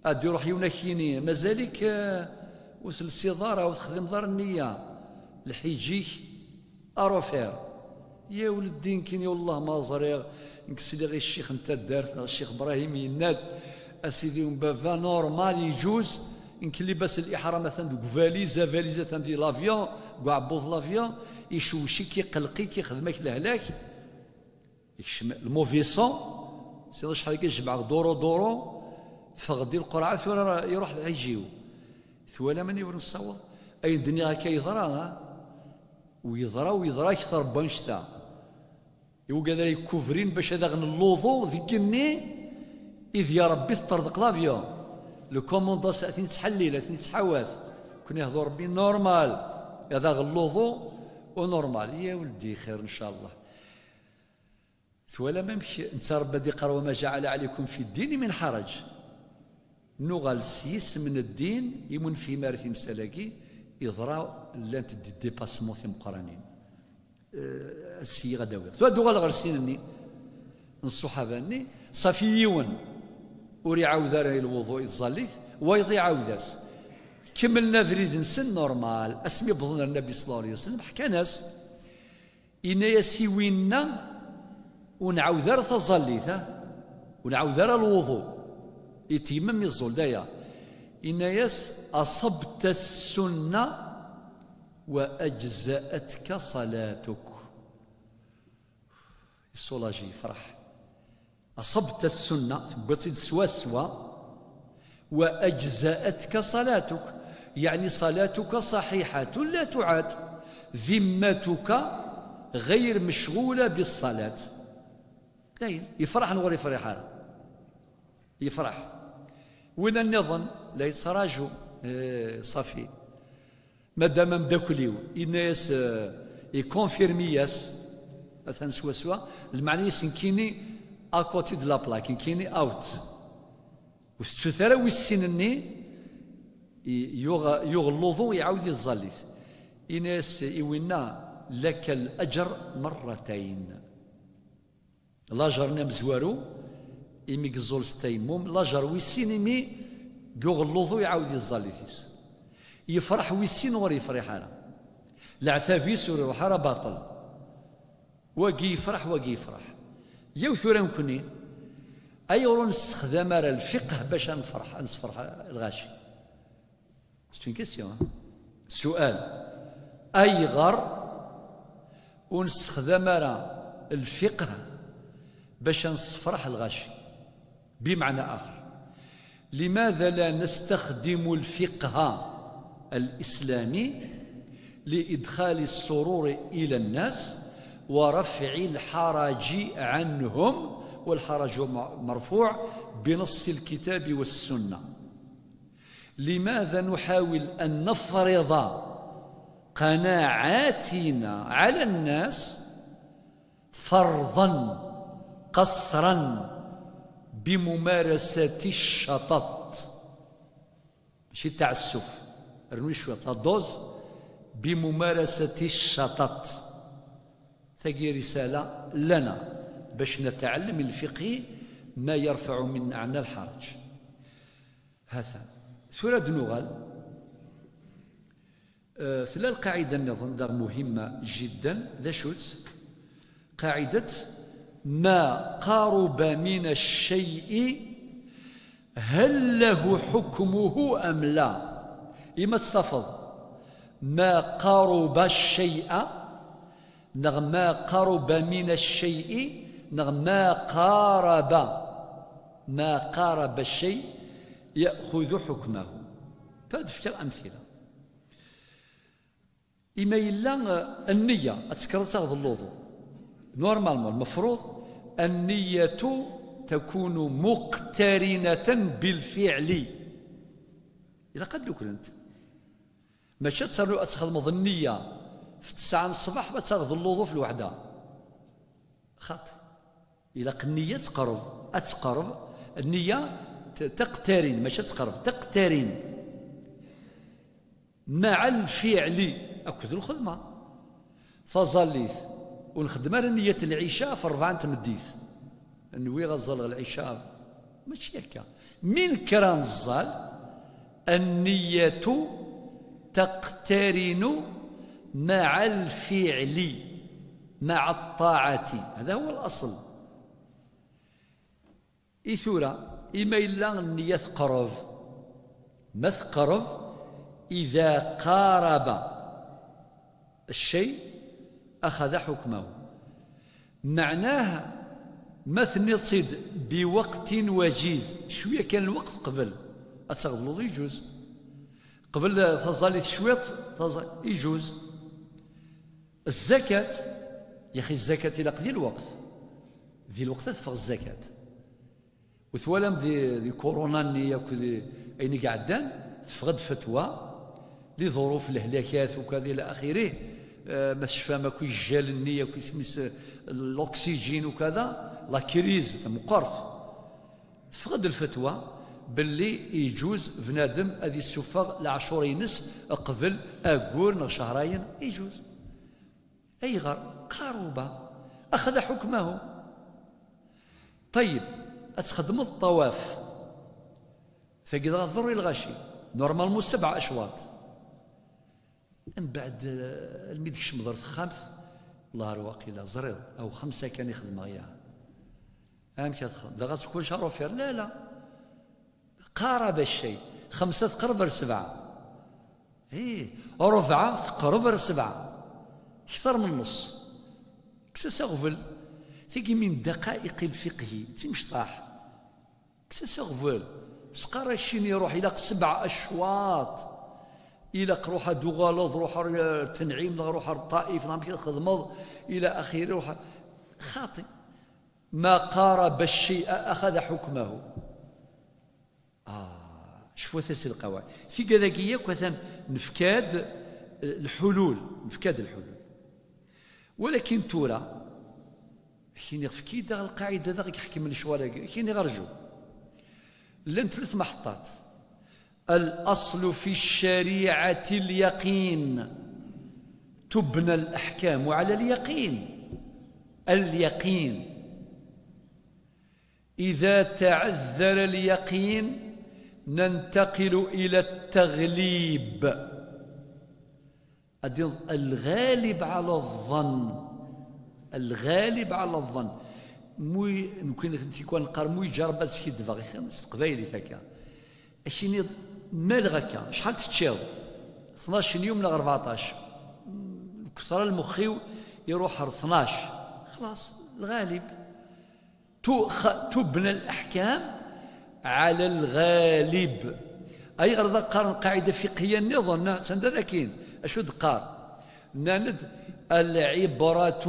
Ad d-iruḥ yiwen ad k-yini, mazal-ik, eh, ur telsiḍ ara, ur texdimeḍ ara nniya. Lḥiǧ-ik à refaire. Ya weldi, nekkini wellah ma ẓriɣ, nekk sliɣ i ccix n taddart, neɣ ccix Ibrahim yenna-d, a sidi n baba, normal, yeǧuz, nekk libas liḥram atan deg uvaliz, avaliz atan di l'avion, deg uɛebbuḍ n l'avion, icewwec-ik, iqelleq-ik, ixdem-ak lehlak, ikcem le mauvais sang, sinon acḥal akka jemɛeɣ doro doro, teffeɣ-d i lqerɛa, tura iruḥ lḥiǧ-iw. Twalam ani ur nessaweḍ? Ayen d-nniɣ akka yeḍra, ha? U yeḍra, u yeḍra akter n wanect-a. I wigad ara yekkubrin bac ad aɣen lluḍu deg igenni, i deg Rebbi teṭṭerḍeq l'avion. Le commandant a ten-yettḥellil, a ten-yettḥawat. Kun ihḍu Rebbi normal, ad aɣen lluḍu u normal. Ya weldi, xir, ncallah. Twalam amek netta Rebbi ad iqqar: وما جعل عليكم في الدين من حرج. Nuɣal s yisem n ddin, imi ur nefhim ara timsal-agi, yeḍra, llant-d dépassement timeqqranin. Eh, ad syiɣ ad d-awiɣ. Tura ad uɣaleɣ ɣer sin-nni n ṣṣuḥaba-nni, ṣafi yiwen ur iɛawed ara i lwuḍu, i tẓallit, wayeḍ iɛawed-as. Kemmlen abrid-nsen normal, asmi wwḍen ar Nnabi صلى الله عليه وسلم, ḥkan-as. Inna-yas i winna, ur nɛawed ara taẓallit, ha? Ur nɛawed ara lwuḍu. Itgemmem iẓẓul, d aya. Inna-yas: أصبت السنة وأجزأتك صلاتك. Iṣulaji, yefreḥ. أصبت السنة, tewwiḍ-tt-id swaswa, وأجزأتك صلاتك, يعني صلاتك صحيحة لا تعاد، ذمتك غير مشغولة بالصلاة. Dayen, yefreḥ neɣ ur yefriḥ ara? Yefreḥ. Winna nniḍen la yettraǧu, eh, ṣafi. Madam ameddakel-iw, yenna-yas, eh, ikonfirmi-yas, atan swaswa, lmeɛna-yas nekkini à côté de la plaque, nekkini out. Ur tettut ara wis sin-nni, i-, yuɣ, yuɣ lluḍu, iɛawed iẓẓal-it. Yenna-yas i winna: لك الأجر مرتين. Lajer-nni amezwaru, imi yeẓẓul s tayammum, lajer wis sin imi yuɣ lluḍu iɛawed iẓẓal-it-is. Yefreḥ wis sin ur yefriḥ ara. Leɛtab-is ur iruḥ ara baṭel. Wagi yefreḥ, wagi yefreḥ. Yaw tura nekni, ayɣer ur nessexdam ara lfiqh bac ad nefreḥ, ad nesferḥ lɣaci? C'est une question, hein. Sual. Ayɣer ur nessexdam ara lfiqh bac ad nessefreḥ lɣaci? بمعنى آخر، لماذا لا نستخدم الفقه الإسلامي لإدخال السرور إلى الناس ورفع الحرج عنهم، والحرج م-، مرفوع بنص الكتاب والسنة؟ لماذا نحاول أن نفرض قناعاتنا على الناس فرضا قصرا بممارسة الشطط؟ ماشي التعسف، رنوي شوية la dose. بممارسة الشطط. Tagi رسالة لنا باش نتعلم الفقه ما يرفع من عنا الحرج. Hatan. Tura ad nuɣal. Eh, tella lqaɛida nniḍen daɣ muhimma jiddan, d acu-tt? Qaɛidat: ما قرب من الشيء هل له حكمه أم لا؟ Ima tt-tafeḍ: ما قرب الشيء Neɣ ma qaruba mina cceyi, neɣ ma qaraba, ma qaraba cceyi, yaxudu ḥukmahu. Ad fkeɣ amtila. Ima yella, eh, nniya, ad tekkreḍ ad taɣeḍ luḍu. Normalement, lmefruḍ, nniyatu takunu muqtarinatan bilfiɛli. Ilaq ad dduklent. Mačči ad ternu ad txedmeḍ nniya f ttesɛa n ṣṣbeḥ, ma ad taɣeḍ luḍu f lweḥda. Xaṭi. Ilaq nniya ad teqreb, ad teqreb, nniya t-, taqtarin, mačči ad teqreb, taqtarin. Maɛa lfiɛli, akked lxedma. Taẓallit, ur nxeddem ara nniya n lɛica f ṛebɛa n tmeddit. Nwiɣ ad ẓẓalleɣ lɛica. Mačči akka. Mi nekker ad neẓẓal, النية تقترن مع الفعل، مع الطاعة. هذا هو الأصل. I tura, ima yella nniya teqreb. Ma teqreb, إذا قارب الشيء أخذ حكمه. Meɛnah, ma tenniḍ-tt-id بوقت وجيز, cwiya kan lweqt qbel ad taɣeḍ luḍu, iǧuz. Qbel taẓallit cwiṭ, taẓa-, iǧuz. Zzakat, yaxi zzakat ilaq di lweqt. Di lweqt ad teffeɣ zzakat. Ur twalam di, di kuruna-nni akked ayen i iɛeddan, teffeɣ-d fatwa, li ḍuruf, lehlakat, ukada ila axirih, eh, ma tecfam akk ijjal-nni, akk isem-is, eh, l'oxygène, ukada, la crise tameqqert. Teffeɣ-d lfatwa belli iǧuz bnadem ad isuffeɣ leɛcur-ines qbel aggur neɣ cehrayen, iǧuz. Ayɣer? Qaruba. Axada ḥukmahu. Ṭayyeb, ad txedmeḍ ṭṭawaf. Tagi dɣa tḍerru i lɣaci. Normalement sebɛa acwaṭ. Mbeɛd, eh, almi d-kecmeḍ ɣer texxamt, wellah ar waqila, ẓriɣ, aw xemsa kan i xedmeɣ ya. Amek ad xedmeḍ? Dɣa tkunc ar ufir? La, la. Qaraba cceyi. Xemsa teqreb ar sebɛa. Ih, ṛebɛa teqreb ar sebɛa. Kter min nneṣ. Kkes-as aɣbel. Tagi min daqa'iq lfiqhi, d timecṭaḥ. Kkes-as aɣbel. Sqar akcini iruḥ ilaq sebɛa acwaṭ. Ilaq ruḥ ad d-uɣaleḍ, ruḥ ar, eh, Tenɛim, neɣ ruḥ ar Ṭaif, neɣ amek ad txedmeḍ, ila axiri, ruḥ ar-, xaṭi. Ma qaraba cceyi axada ḥukmahu. Ah, cfut-as i lqawaɛid. Tigad-agi yakk atan nefka-d, eh, lḥulul, nefka-d lḥulul. Walakin tura, kini efk-iyi-d daɣ lqaɛida daɣ i iḥekmen lecɣal-agi, kini rju. Llant tlata meḥṭat. الأصل في الشريعة اليقين. تبنى الأحكام على اليقين. اليقين. إذا تعذر اليقين ننتقل إلى التغليب. Ad d-tiniḍ الغالب على الظن. الغالب على الظن. Mu, nekkini tikwal neqqar mu yeǧǧa Rebbi ad skiddbeɣ, ixen s teqbaylit akka. Ad k-iniḍ, malɣ akka, acḥal teččiḍ? Tnac n yum neɣ rbeɛṭac? Lketṛa lmex-iw iruḥ ar tnac. Xlaṣ, lɣalib. Tu-, xa-, تبنى الأحكام على الغالب. Ayɣer d qqaren qaɛida fiqhiya nniḍen? Attan da dakin. Acu d-qqar? Nnan-d, العبرة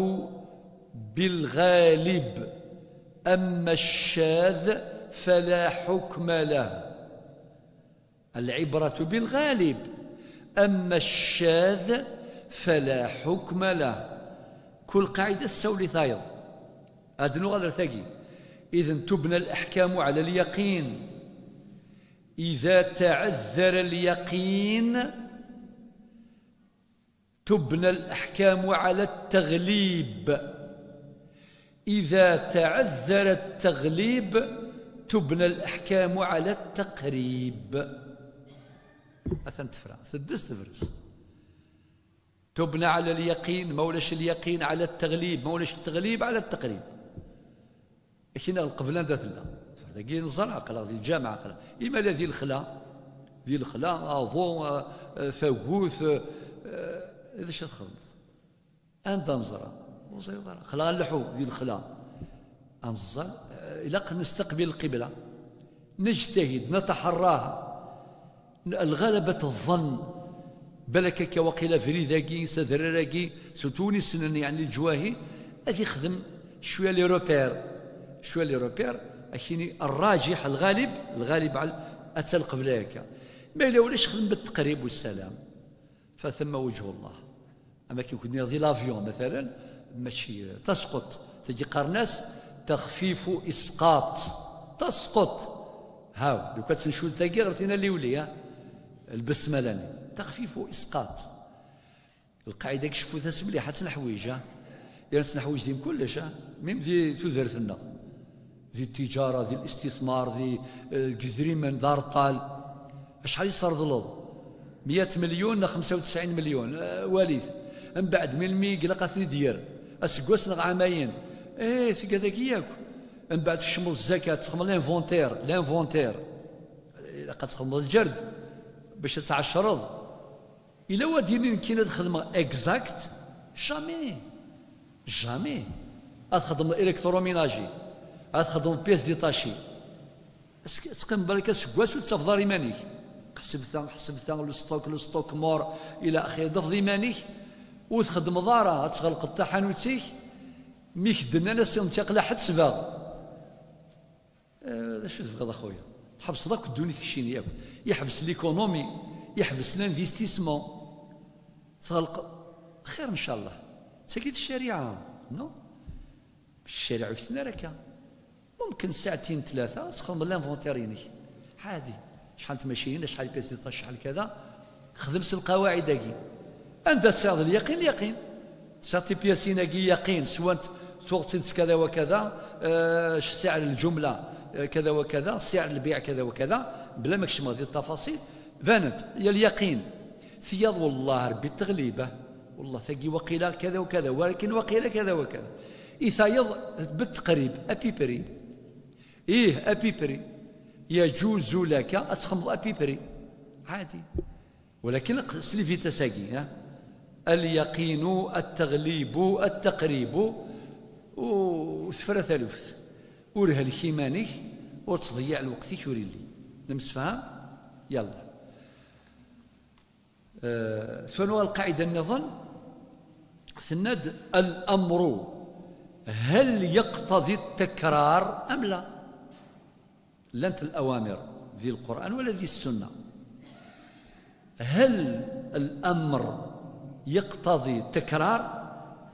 بالغالب، أما الشاذ فلا حكم له. العبرة بالغالب، أما الشاذ فلا حكم له. Kul qaɛida tessawel i tayeḍ. Ad nuɣal ar tagi. إذن تبنى الأحكام على اليقين. إذا تعذر اليقين تبنى الأحكام على التغليب. إذا تعذر التغليب تبنى الأحكام على التقريب. Atan tefra, teddes tebres. تبنى على اليقين، ma ulac اليقين على التغليب، ma ulac التغليب على التقريب. Akken lqebla anda tella. Dagi neẓra, aql-aɣ di lǧameɛ, aql-aɣ. Ima la di lexla, di lexla, aḍu, eh, eh, tagut, eh, eh, d acu ad txedmeḍ? Anda neẓra? Ur ẓriɣ ara. Xla nleḥḥu di lexla. Ad neẓẓal, eh, ilaq nestaqbil lqibla. Nejtahid, nataḥarraha. N-, lɣalabat ẓẓan. Balak akka waqila abrid-agi, s adrar-agi, surtout win issnen, yeɛni, leǧwahi, ad ixdem cwiya les repères. Cwiya les repères, akini rraǧiḥ, lɣalib, lɣalib ɛal, atta lqebla akka. Ma yella ulac, xdem بالتقريب والسلام. فتم وجه الله. Ama akken kunni di l'avion, مثلا, mačči tasqeḍt, tagi qqaren-as تخفيف إسقاط. Tasqeḍt. Haw, lukan ad tencu tagi ɣer tin liwli, ha? Lbesmala-nni. تخفيف إسقاط. Lqaɛida-agi cfut-as mliḥ, ad tt-neḥwiǧ, ha? Yerna ad tt-neḥwiǧ di mkullec, ha? Même di tudert-nneɣ. Di ttiǧara, di listitmar, di, eh, deg idrimen, d areṭṭal. Acḥal i tesreḍleḍ? Meyya milyun neɣ xemsa u tesɛin milyun, eh, walit. Mbeɛd, melmi i ilaq ad ten-id-yerr? Aseggas neɣ ɛamayen? Eh, tga dagi yakk. Mbeɛd, txedmeḍ zzakat, txedmeḍ l'inventaire, l'inventaire. Ilaq ad txedmeḍ lǧerd bac ad tɛeccreḍ. Ila wa d-yinin nekkini ad xedmeɣ exact? Jamais. Jamais. Ad xedmeḍ électroménager, ad xedmeḍ pièce détachée. Est-ce que teqqimeḍ balak aseggas ur tettafeḍ ara iman-ik? Ḥseb ta, ḥseb ta, le stock, le stock mort, ila axir, tafeḍ iman-ik ur txeddmeḍ ara, ad tɣelqeḍ taḥanut-ik, mi k-d-nnan ass-nni aql-aɣ ḥettbeɣ. Eh, d acu tebɣiḍ a xuya? Tḥebseḍ akk ddunit keččini akk. Yeḥbes l'économie, yeḥbes l'investissement. Tɣelqeḍ. Xir, ncallah. D tagi d ccariɛa, non? Ccariɛa ur k-tenna ara akka. Mumkin ssaɛtin tlata ad txedmeḍ l'inventaire-inek. Ɛadi. Acḥal n tmaciyin, acḥal n pièces détachées, acḥal kada. Xdem s lqawaɛid-agi. Anda tesɛiḍ lyaqin, lyaqin. Tesɛiḍ tipiyasin-agi yaqin, swant tuɣeḍ-tent kada wa kada, eh, sɛir ljumla, eh, kada wa kada, sɛir lbiɛ kada wa kada, bla ma kecmeɣ di ttafaṣil, banent, ya lyaqin. Tiyaḍ, wallah, Rebbi teɣlib, ah. Wallah, tagi waqila kada wa kada, walakin waqila kada wa kada. I tayeḍ, بالتقريب, à peu près. Ih, à peu près. يجوز لك ad txedmeḍ à peu près. Ɛadi. Walakin s la vitesse-agi, ha? اليقين التغليب التقريب. U tefra taluft. Ur helk iman-ik, ur ttḍeyyiɛ lweqt-ik ur illi. Nemsefham? Yalla. Eh, tura nuɣal lqaɛida nniḍen, tenna-d: الأمر هل يقتضي التكرار أم لا؟ Llant lawamir di Lqur'an wala di Ssunna. هل الأمر يقتضي التكرار؟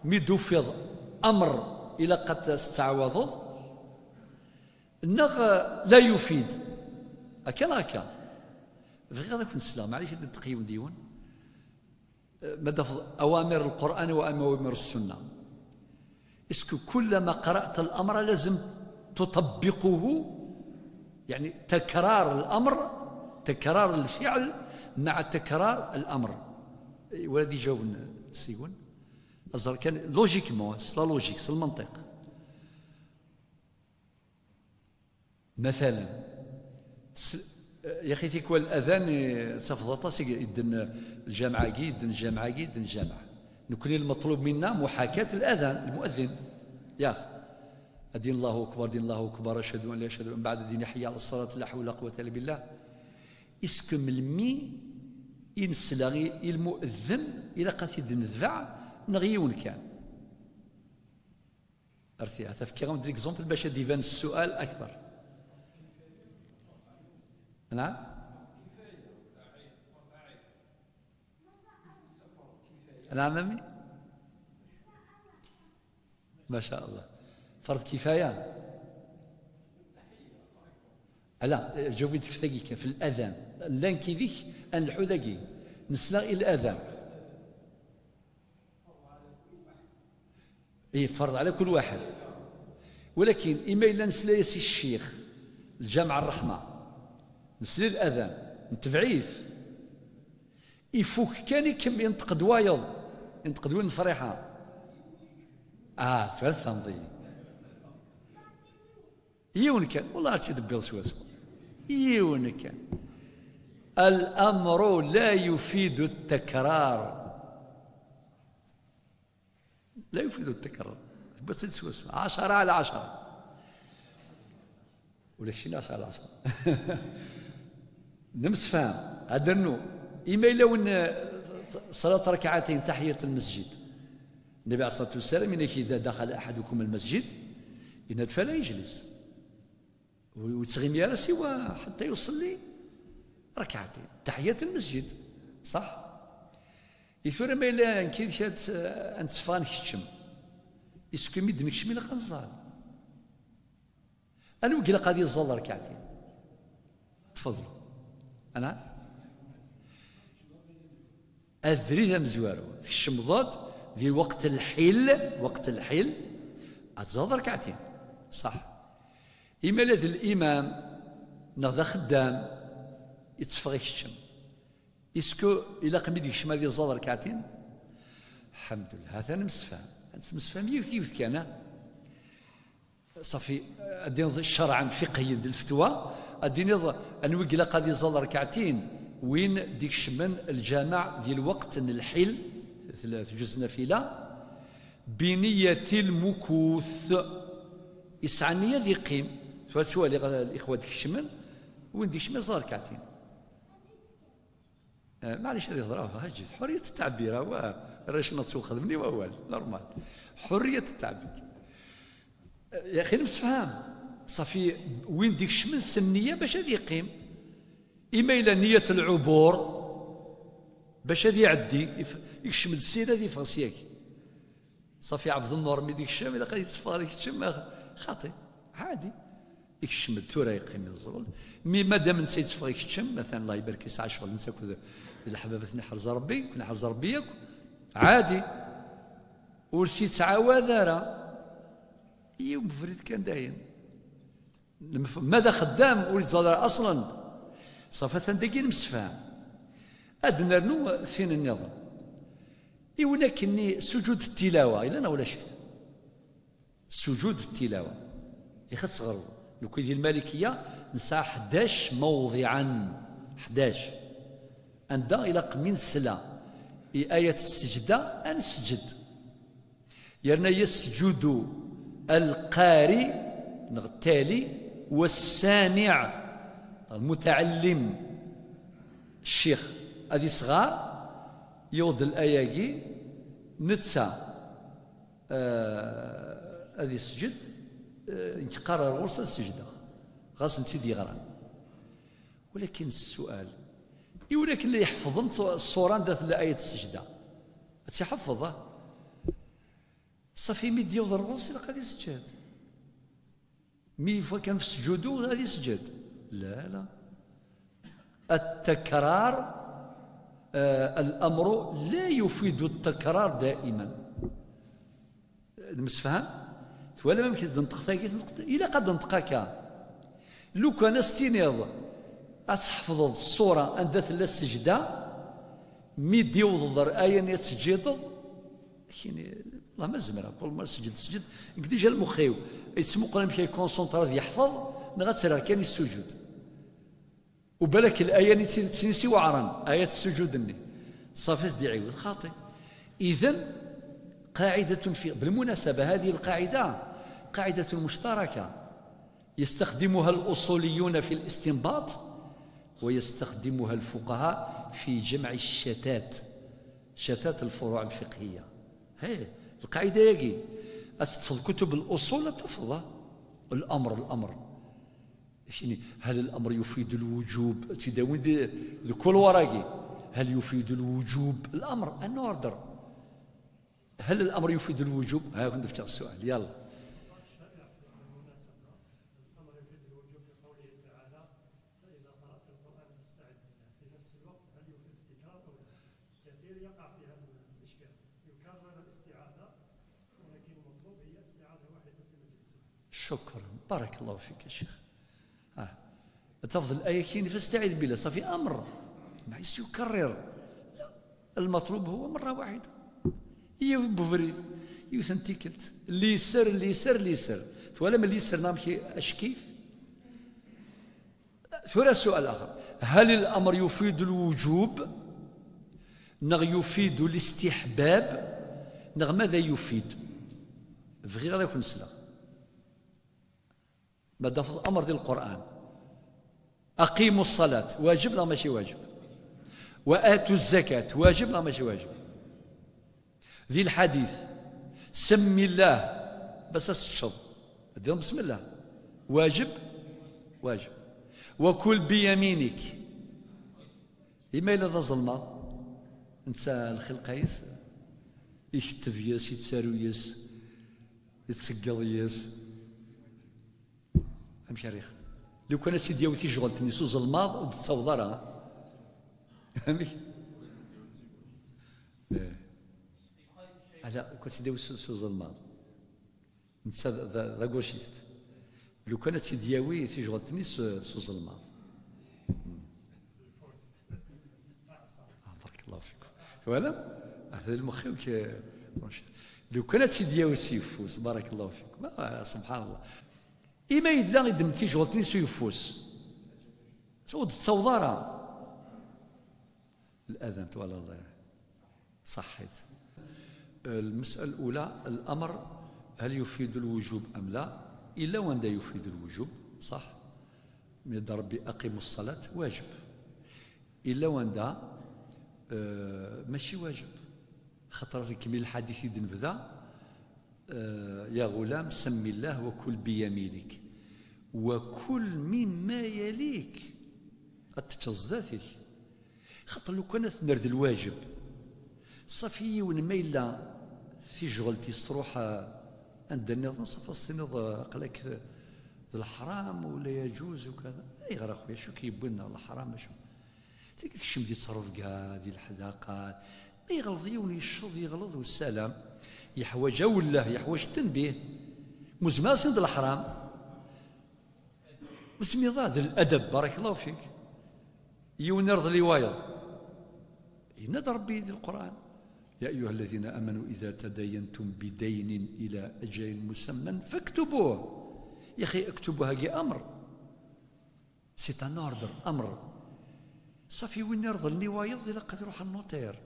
Mi d-tufiḍ amr ilaq ad t-tettɛawadeḍ, neɣ لا يفيد؟ Akka neɣ akka? Bɣiɣ ad akent-sleɣ, maɛlic ad d-teqqiwem d yiwen. Ma d-tafeḍ أوامر القرآن وأوامر السنة. Est-ce que كلما قرأت الأمر لازم تطبقه؟ يعني تكرار الأمر، تكرار الفعل مع تكرار الأمر. Wala ad iǧaweb seg-wen. Aẓer kan, logiquement, s la logique, s lmenṭiq. Matalen, s-, yaxi tikwal adan, eh, tafeḍ aṭas i yedden lǧameɛ-agi, yedden lǧameɛ-agi, yedden lǧameɛ. Nekkni lmeṭlub minna muḥakat ladan, lmuaddin. Yax. Ad din Allahu akbar, din Allahu akbar, ashhadu an la, ashhadu, mbeɛd ad din ḥeyya ɛla ṣṣalat, la ḥawla la quwwata illa billah. Est-ce que melmi i nesla i, i lmuaddin, ilaq ad t-id-netbeɛ, neɣ yiwen kan? Ar tihat, fkiɣ-am-d l'exemple bac ad d-iban ssual akter. Naɛam? Naɛam, a mmi? Ma ca Allah. Fard kifaya. Ala, ǧaweb-iyi-d ɣef tagi kan, f ladan. Llan kidek ad nelḥu dagi. Nesla i ladan. Iferḍ ɛla kul waḥed. Walakin, imi yella nesla-yas i ccix, lǧameɛ ṛṛeḥma, nesli ladan, netbeɛ-it, ifuk kan, ikem-, inṭeq-d wayeḍ, inṭeq-d win n Friḥa. Ah, tura tfehmeḍ-iyi. Yiwen kan, wallah ad tt-id-tebbiḍ swaswa. Yiwen kan. الأمر لا يفيد التكرار. لا يفيد التكرار. Tewwiḍ-tt-id swaswa. عشرة على عشرة. Ulac sin ɛecṛa ɛecṛa. Nemsefham. Ad rnu. Ima yella win, eh, صلاة ركعتين تحية المسجد. النبي عليه الصلاة والسلام إذا دخل أحدكم المسجد إن فلا يجلس. Ur yettɣimi ara siwa حتى يصلي ركعتين تحية المسجد. صح؟ I tura ma yella nekk yid-k ad, ad netteffeɣ ad nkeččem. Isku mi d-nekcem ilaq ad nẓal. Anwa i ilaq ad iẓẓal rkaɛtin? Tfeḍlu. Ana? Abrid amezwaru. Tkecmeḍ-d di lweqt lḥil, weqt lḥil, ad tẓaleḍ rkaɛtin. Ṣaḥ. Ima la d limam neɣ d axeddam, itteffeɣ ikeččem. Isku ilaq mi d-ikcem ad iẓẓal rkaɛtin? Ḥemdullah, ha-t-an nemsefham. Ad nettemsefham yiwet yiwet kan, ah? Ṣafi, ad d-tiniḍ ccerɛen, fiqhiyen, d lfetwa, ad d-tiniḍ anwa i ilaq ad iẓẓal rkaɛtin, win d-ikecmen lǧameɛ di lweqt n lḥil, tella tjuz nafila, بنية المكوث. Yesɛa nniya ad yeqqim. Tura ttwaliɣ, eh, lixwa d-kecmen, win d-ikecmen ẓer rkaɛtin. Eh, maɛlic ad yeḍra, ha, ǧǧet. حرية التعبير, wa, rracna ttwaxedmen i wawal, normal. حرية التعبير. Eh, yaxi nemsefham. Ṣafi, win d-ikecmen s nniya bac ad yeqqim. Ima yella نية العبور, bac ad iɛeddi, if-, ikcem-d syin ad iffeɣ syagi. Ṣafi, Ɛebdennur mi d-ikcem, ilaq ad yetteffeɣ ad ikeččem, xaṭi, ɛadi. Ikcem-d tura yeqqim iẓẓul. Mi madam netta yetteffeɣ ikeččem, matan Allah ibarek yesɛa ccɣel netta akked d leḥbabat-nni ḥrez Rebbi, ken ḥrez Rebbi yakk, ɛadi. Ur s-yettɛawad ara. Yiwen ubrid kan dayen. Nemf-, ma d axeddam ur yettẓal ara aṣlan. Ṣafi atan dagi nemsefham. Ad nernu tin nniḍen. I win akkenni sujud tilawa, yella neɣ ulac-it? Sujud tilawa. Ixeṣ ɣer nekwi di lmalikiya nesɛa ḥdac mawḍiɛan. Ḥdac. Anda ilaq mi nesla i ayat sseǧda, ad nesǧed. Yerna yesǧudu lqari, neɣ ttali, wassamiɛ, lmutɛallim, ccix, ad isɣar, yewweḍ laya-agi, netta, eh, ad isǧed, eh, nekk qqareɣ ɣur-s ad sǧdeɣ, ɣas netta i d-yeɣran. Walakin ssual, i win akken la iḥefḍen ṣṣura anda tella ayat sseǧda, ad tt-iḥefḍ, ah? Ṣafi, mi d-yewweḍ ɣur-s, ilaq ad isǧed. Mi yefwa kan f sǧudu, ad isǧed. La, la. التكرار، آه، الأمر لا يفيد التكرار دائما. Nemsefham? Twalam amek d-tenṭeq tagi? Ilaq ad d-tenṭeq akka. Lukan ad s-tiniḍ, ad tḥefḍeḍ ṣṣura anda tella sseǧda, mi d-iwḍeḍ ar ayen i ad teǧǧiḍeḍ, kini, Allah ma zemreɣ, kul ma sǧed, sǧed, nekk dija lmux-iw yettmuqul amek ay concentré ad yeḥfeḍ, neɣ ad tt-rreɣ kan i sujud. Ubalak laya-nni d tin i s-iweɛren, ayat sujud-nni. Ṣafi, ad s-d-iɛiwed, xaṭi. إذن قاعدة في، بالمناسبة هذه القاعدة قاعدة مشتركة يستخدمها الأصوليون في الاستنباط ويستخدمها الفقهاء في جمع الشتات، شتات الفروع الفقهية. هي القاعدة ياكي، أتدخل كتب الأصول تفضى الأمر، الأمر. Kini, هل الأمر يفيد الوجوب؟ Tidawin di, di kul waragi. هل يفيد الوجوب؟ الأمر، an order. هل الأمر يفيد الوجوب؟ ها كنت افتح السؤال، يلا. شكرا، بارك الله فيك يا شيخ. آه. تفضل الآية كيني فاستعذ بالله، صافي أمر. ما يكرر. لا، المطلوب هو مرة واحدة. هي بوفريد، يوثن تيكلت. اللي يسر، اللي يسر، اللي يسر. تولى من اللي يسر نام كي أشكيف. ثورة سؤال آخر. هل الأمر يفيد الوجوب؟ نغ يفيد الاستحباب؟ نغ ماذا يفيد؟ Bɣiɣ ad akwen-sleɣ. Ma d-tafeḍ amr di Lqur'an, aqimu ṣṣalat, wajib neɣ mačči wajib? Wa atu zzakat, wajib neɣ mačči wajib? Di lḥadit, semmi llah, bas ad teččeḍ, ad d-tiniḍ besmillah, wajib? Wajib. Wa kul bi yaminik. I ma yella d azelmaḍ, netta lxilqa-is, iketteb yes, yettaru yes, yettṣeggiḍ yes. Amek ara yexdem? Lukan ad tt-id-yawi tijɣelt-nni s uzelmaḍ, ur d-tettaweḍ ara. Amek? Eh. Ala, lukan ad tt-id-yawi s, s uzelmaḍ. Netta d, d, d agauchiste. Lukan ad tt-id-yawi tijɣelt-nni s, s uzelmaḍ. Hmm. Ah, barakallahu fikum. Voilà. Ah, d lmex-iw ke-, lukan ad tt-id-yawi s yeffus, barakallahu fikum. Ah, subḥanallah. I ma yella iddem tijɣelt-nni s uyeffus, ur d-tettaweḍ ara. L-adan twalaḍ, eh, ṣaḥḥit. Lmesala lula, lamr, hal yufidu lwujub am la? Illa wanda yufidu lwujub, ṣaḥ. Mi d Rebbi aqimu ṣṣalat, wajeb. Illa wanda, eh, mačči wajeb. Xaṭer ad ikemmel lḥadit i d-nebda, eh, ya ɣulam, semmi llah wa kul bi yaminik. Wa kul mimma yalik. Ad teččeḍ zdat-ik. Xaṭer lukan ad t-nerr d lwajeb. Ṣafi yiwen ma yella tijɣelt-is truḥ, eh, anda nniḍen, ṣafi ad s-tiniḍ, eh, aql-ak d, d leḥram u la yaǧuz u kada. Ayɣer a xuya, acu k-yewwin leḥram, acu? Tagi tekcem di ttrebga, di leḥdaqa. Ma yeɣleḍ yiwen yecceḍ, yeɣleḍ, wassalam. Yeḥwaǧ awelleh, yeḥwaǧ tanbih. Ur nezmir ad s-niniḍ leḥram. Ur nezmir ara, d ladab, barakallahu fik. Yiwen irḍel i wayeḍ. Yenna-d Rebbi di Lqur'an: يا أيها الذين آمنوا إذا تداينتم بدين إلى أجل مسمى فاكتبوه. Yaxi, اكتبوه-agi amr. C'est un ordre, amr. Ṣafi, win irḍlen i wayeḍ, ilaq ad iruḥ ar notaire.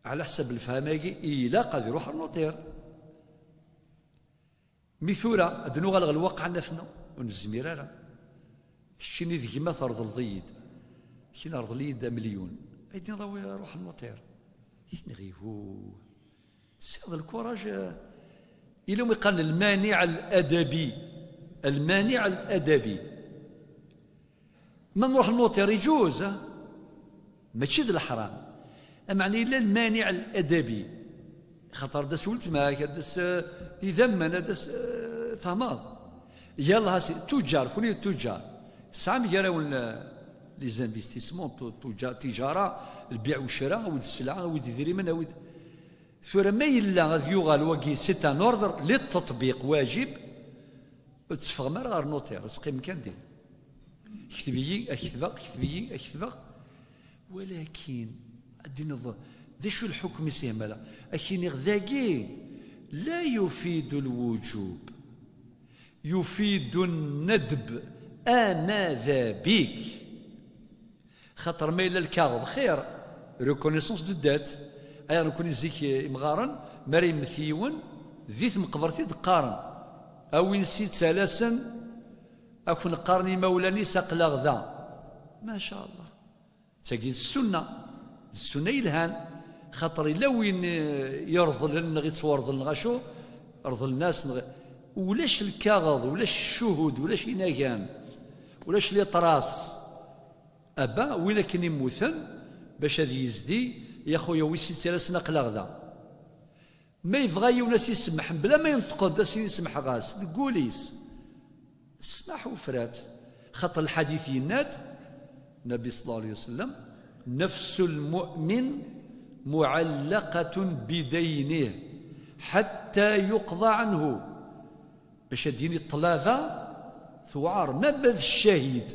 Ɛla ḥsab lefhama-agi, ilaq ad iruḥ ar notaire. Mi tura, ad nuɣal ɣer lwaqiɛ n afennu, ur nezmir ara. Keččini d gma terḍleḍ-iyi-d. Keččini rḍel-iyi-d amelyun. Ay d-tiniḍ awi, ruḥ ar notaire. Keččini ɣihu. Tesɛiḍ lkuraj, eh, ila umi qqaren lmaniɛ ladabi. Lmaniɛ ladabi. Ma nruḥ notaire iǧuz, eh? Mačči d leḥram. Ameɛna yella lmaniɛ ladabi. Xaṭer ad d-tas weltma-k, ad d-tas, eh, idammen, ad d-tas, eh, fehmeḍ? Yallah, a si-, tuǧǧar, kuni d tuǧǧar. Tesɛam gar-awen, eh, les investissements, tu-, tuǧǧar, tijara, lbiɛ u ccra, awi-d sselɛa, awi-d idrimen, awi-d. Tura ma yella ad yuɣal wagi, c'est un ordre, li ttṭbiq wajib, ur tteffɣem ara ɣer notaire, ad teqqimem kan din. Kteb-iyi, ad ketbeɣ, kteb-iyi, ad ketbeɣ. Walakin, ad d-tiniḍ, d acu lḥukm-is ihmala? Ad k-iniɣ dagi, la yufidu lwujub, yufidu nnadb, ama d abik. Xaṭer ma yella lkaɣeḍ xir, reconnaissance de dette. Ayɣer nekkni zik imɣaren, mi ara yemmet yiwen, di tmeqbert i d-qqaren: a win s-yettalasen, a ken-qqaren imawlan-is aql-aɣ da. Maca Allah. D tagi d ssunna. D ssunna yelhan. Xaṭer yella win, eh, yerḍlen neɣ yettwerḍlen neɣ acu, rḍlen-as neɣ, ulac lkaɣeḍ, ulac ccuhud, ulac inagan, ulac les traces. Aba, win akken immuten, bac ad yezdi, ya xuya, wi s-yettalasen aql-aɣ da. Ma yebɣa yiwen ad s-isemmeḥ, mebla ma yenṭeq-d, ad s-yini semḥeɣ-as, deg wul-is. Ssmaḥ ufrat. Xaṭer lḥadit yenna-d, Nabi sallallahu alayhi wa sallam: نفس المؤمن معلقة بدينه حتى يقضى عنه. Bac ad d-yini ṭṭlaba tewɛer, ma, ma d ccahid,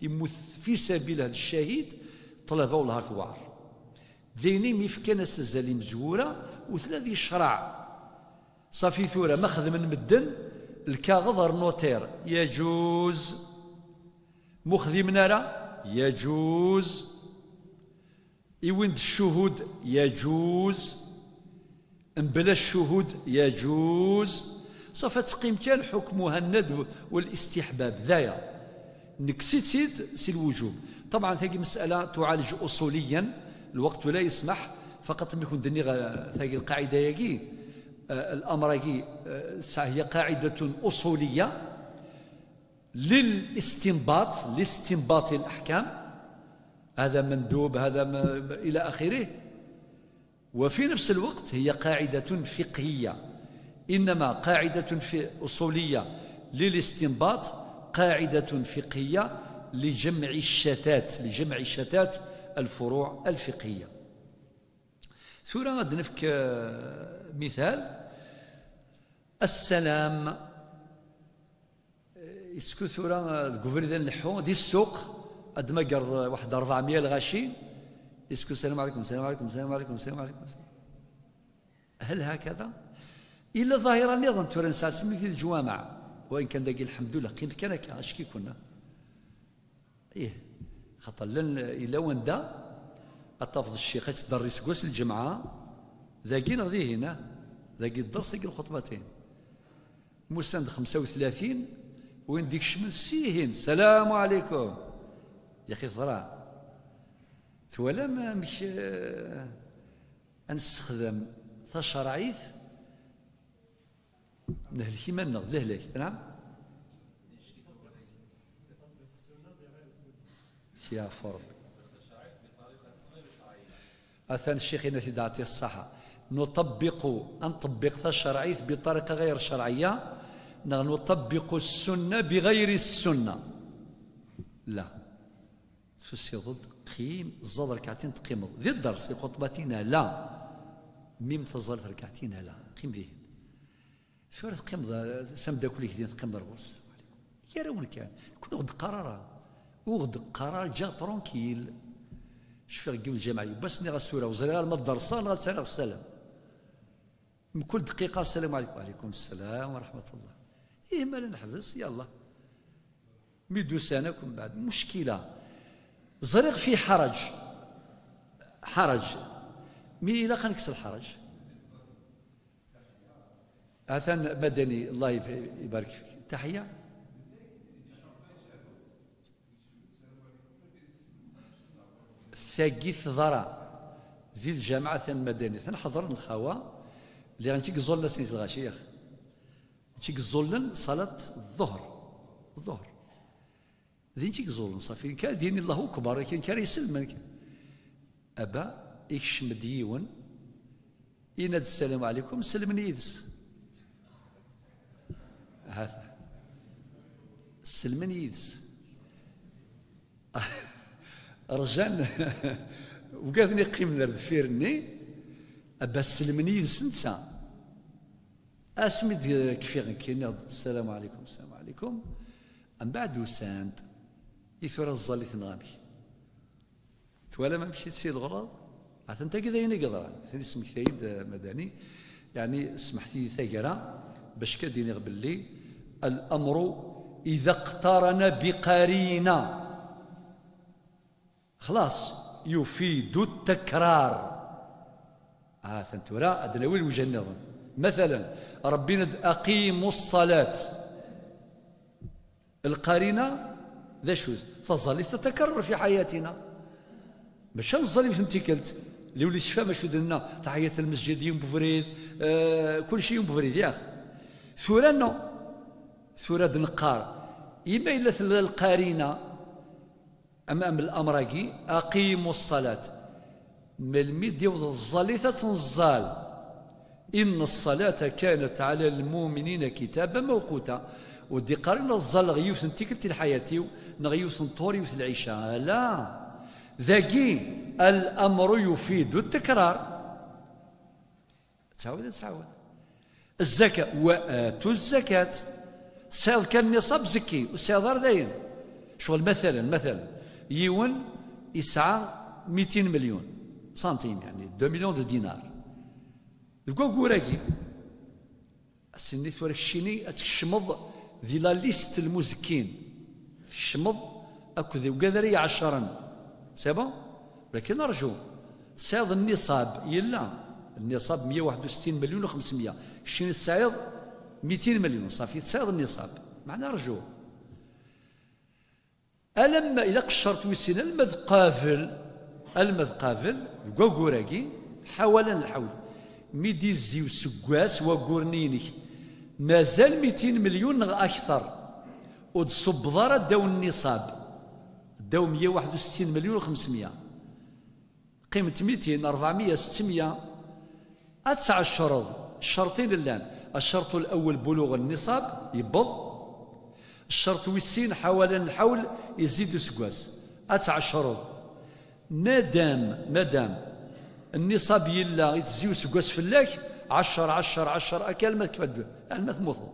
immut fi sabilillah d ccahid, ṭṭlaba wellah tewɛer. D ayen imi fkan-as azal imezwura, u tella di ccreɛ. Ṣafi tura, ma xedmen medden lkaɣeḍ ar notaire, yaǧuz. Ma ur xdimen ara, yaǧuz. I win d ccuhud, yaǧuz. Mebla ccuhud yajuz. Ṣafi ad teqqim kan ḥukmuha nnadb wal istihbab, d aya. Nekkes-itt-id si lwujub. Ṭabɛan, tagi masala tuɛalej uṣuliyan, lweqt ur yesmaḥ, faqat mi kent-d-nniɣ, eh, tagi lqaɛida-yagi, eh, lamr-agi, eh, tesɛa, hiya qaɛidatun uṣuliya lil istinbat, listinbat laḥkam, hada mandub, hada ma-, ila axirih. وفي نفس الوقت هي قاعدة فقهية، إنما قاعدة في أصولية للاستنباط، قاعدة فقهية لجمع الشتات، لجمع شتات الفروع الفقهية. Tura ad nefk, eh, mital. Assalam. Isku tura, eh, deg ubrid ad nleḥḥu, di ssuq, ad d-magreḍ, eh, waḥed rebɛemya lɣaci, isku: "Salam ɛlikum, salam ɛlikum, salam ɛlikum, salam ɛlikum." Hal hakada? Illa ḍahira nniḍen tura nesɛa-tt mi di leǧwameɛ, wa in kan dagi, lḥemdullah, qqimet kan akka, acki kunna. Ih, xaṭer llan, illa wanda ad tafeḍ ccix ad yettderris seg wass n lǧemɛa, dagi neɣ dihin, ah? Dagi dders, dagi lxuṭbatin. Musan d xemsa u tlatin, win d-ikecmen sihin: "Salam ɛlikum." Yaxi teḍra. Twalam amek, eh, ad nessexdam tacerɛit? Nehlek iman-nneɣ, d lehlak, naɛam? Kya furd. Atan ccix yenna-t-id, ɛṭi ṣṣaḥa. Nuṭebbiqu, ad nṭebbiq tacerɛit biṭariqa ɣayr cerɛiyya, neɣ nuṭebbiqu ssunna biɣayri ssunna? La. Tusiḍ-d, qqim, ẓẓaḍ rkaɛtin, teqqimeḍ. Di dders, di lxuṭbatina, la. Mi m-teẓẓal rkaɛtina, la. Qqim dihin. Tura teqqimeḍ, eh, s ameddakel-ik din, teqqimeḍ ar ɣur-s. Gar-awen kan. Nekni ur ɣ-d-qqar ara. Ur ɣ-d-qqar ara, ǧǧiɣ tranquille. Cfiɣ deg yiwen lǧameɛ yiwwas, nniɣ-as tura, ur ẓriɣ ara ma dderseɣ neɣ ad ttariɣ ssalam. Mkul dqiqa: "Salam ɛlikum." "Wa ɛlikum ssalam wa raḥmatullah." Ih, ma la neḥbes, yallah. Mi d-usan akk mbeɛd, muckila. Ẓriɣ fi ḥaraǧ. Ḥaraǧ. Mi ilaq ad nekkes lḥaraǧ. Atan Madani, Allah yif-, ibarek fik. Taḥya. Tagi teḍra di lǧamaɛat n Madani, ten ḥeḍren lxawa, lliɣ nekk i yeẓẓullen ass n lɣaci, yax. Nekk i yeẓẓullen ṣalat ḍḍuhr. Ḍḍuhr. D nekk i yeẓẓullen, ṣafi. Nekk ara d-yini Allahu Akbar, akken nekk ara iselmen. Aba, ikcem-d yiwen, yenna-d: "Ssalamu ɛlikum", sellmen yid-s. Hata. Sellmen yid-s. Rjan, ugaden iqqimen ar deffir-nni, aba sellmen yid-s netta. Asmi d-kfiɣ nekk, nniɣ-d: "Ssalamu ɛlikum, ssalamu ɛlikum." Mbeɛd usan-d, i tura tẓallit-nneɣ amek? Twalam amek i tt-id-ɣraḍ? Atan tagi d ayen i yeḍran. Atan ismektay-d, eh, Madani. Yeɛni, smeḥt-iyi taggara, bac kan d-iniɣ belli الأمر إذا اقترن بقرينة، خلاص، يفيد التكرار. Atan tura ad nawi lewjah nniḍen. Matalen, Ṛebbi yenna-d: "أقيموا الصلاة". Lqarina d acu-t? Taẓallit tatakarrar fi ḥayatina. Mačči ad neẓẓal yiwet n tikkelt. Liwli tecfam acu d-nenna, taḥiyat lmesǧid yiwen bubrid, eh, kulci yiwen bubrid, yax. Tura no. Tura d-neqqar, ima yella tella lqarina, am, am lamr-agi: "أقيموا الصلاة". Melmi d-iwweḍ ẓẓalit ad tt-neẓẓal. "إن الصلاة كانت على المؤمنين كتابا موقوتا". Ur d-iqqar ara ẓẓaleɣ yiwet n tikkelt i lḥayat-iw, neɣ yiwet n ṭhur, yiwet n lɛica. Ala. Dagi, الأمر يفيد التكرار. Ttɛawad, ad ttɛawad. Zzaka, "وآتوا الزكاة". Tesɛiḍ kan niṣab, zekki, ur tesɛiḍ ara dayen. Ccɣel, matalan, matalan, yiwen yesɛa mitin milyun santim, yeɛni deux millions de dinars. Deg waggur-agi, ass-nni tura keččini ad tkecmeḍ di la liste n lmuzekkin. Tkecmeḍ akked ugad ara iɛecren. C'est bon? Lakin rju. Tesɛiḍ nniṣab, yella. Nniṣab meyya u waḥed u settin melyun u xemsmeyya. Keččini tesɛiḍ mitin melyun, ṣafi tesɛiḍ nniṣab. Meɛna rju. Alamma ilaq ccerṭ wis sin, alma d qabel, alma d qabel, deg waggur-agi, ḥawala n lḥawl, mi d-izzi useggas waggur-nni-inek, mazal mitin melyun neɣ akter, ur d-ṣubbeḍ ara ddaw nniṣab, ddaw meyya u waḥed u settin melyun u xemsmeyya. Qqiment mitin, rebɛemya, settemya. Ad tɛeccreḍ. Ccerṭin llan. Ccerṭ lawel, buluɣ nniṣab, yewweḍ. Ccerṭ wis sin, ḥawala n lḥawl, yezzi-d useggas. Ad tɛeccreḍ. Madam, madam, nniṣab yella, itezzi useggas fell-ak, ɛeccer, ɛeccer, ɛeccer, akka alma tekfa ddunit, alma tmuteḍ.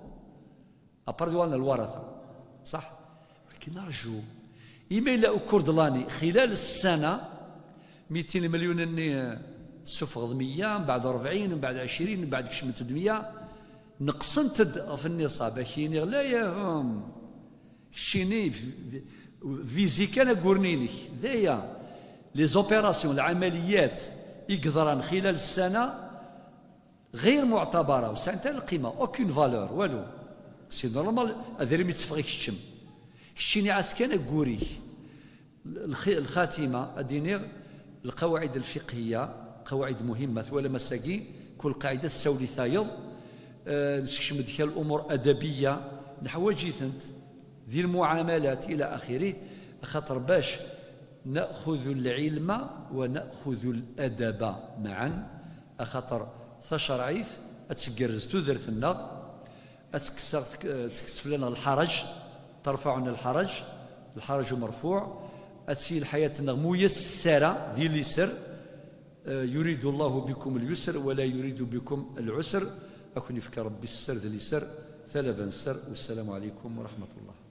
Après d walan lwaratha. Ṣaḥ? Walakin arju. Imi yella au cours de l'année, xilal ssana, mitin melyun-nni, eh, tessufɣeḍ meyya, mbeɛd rebɛin, mbeɛd ɛecrin, mbeɛd kecment-d meyya, neqsent-d ɣef nniṣab, ad k-iniɣ la ya, hmm. Keččini, vi-, vizi kan aggur-nni-inek. D aya, les opérations, lɛamaliyat i yeḍran xilal ssana, ɣir muɛtabara, ur sɛint ara lqima, aucune valeur, walu. C'est normal, adrim i teffeɣ i keččem. Keččini ɛas kan aggur-ik. Lxi-, lxatima, ad d-iniɣ, lqawaɛid lfiqhiya, qawaɛid muhimma, twalam ass-agi, kul qaɛida tessawel i tayeḍ, eh, nessekcem-d kra lumuṛ adabiya, neḥwaǧ-itent, di lmuɛamalat, ila axirih, axaṭer bac نأخذ العلم ونأخذ الأدب معا، axaṭer tacerɛit ad tgerrez tudert-nneɣ, ad tekkes, ad tekkes fell-aneɣ lḥaṛaj, ترفعنا الحرج، الحرج مرفوع, ad tili lḥayat-nneɣ muyassara, di liser, eh, يريد الله بكم اليسر ولا يريد بكم العسر, ad ken-yefk Ṛebbi sser d liser, talaba n sser, والسلام عليكم ورحمة الله.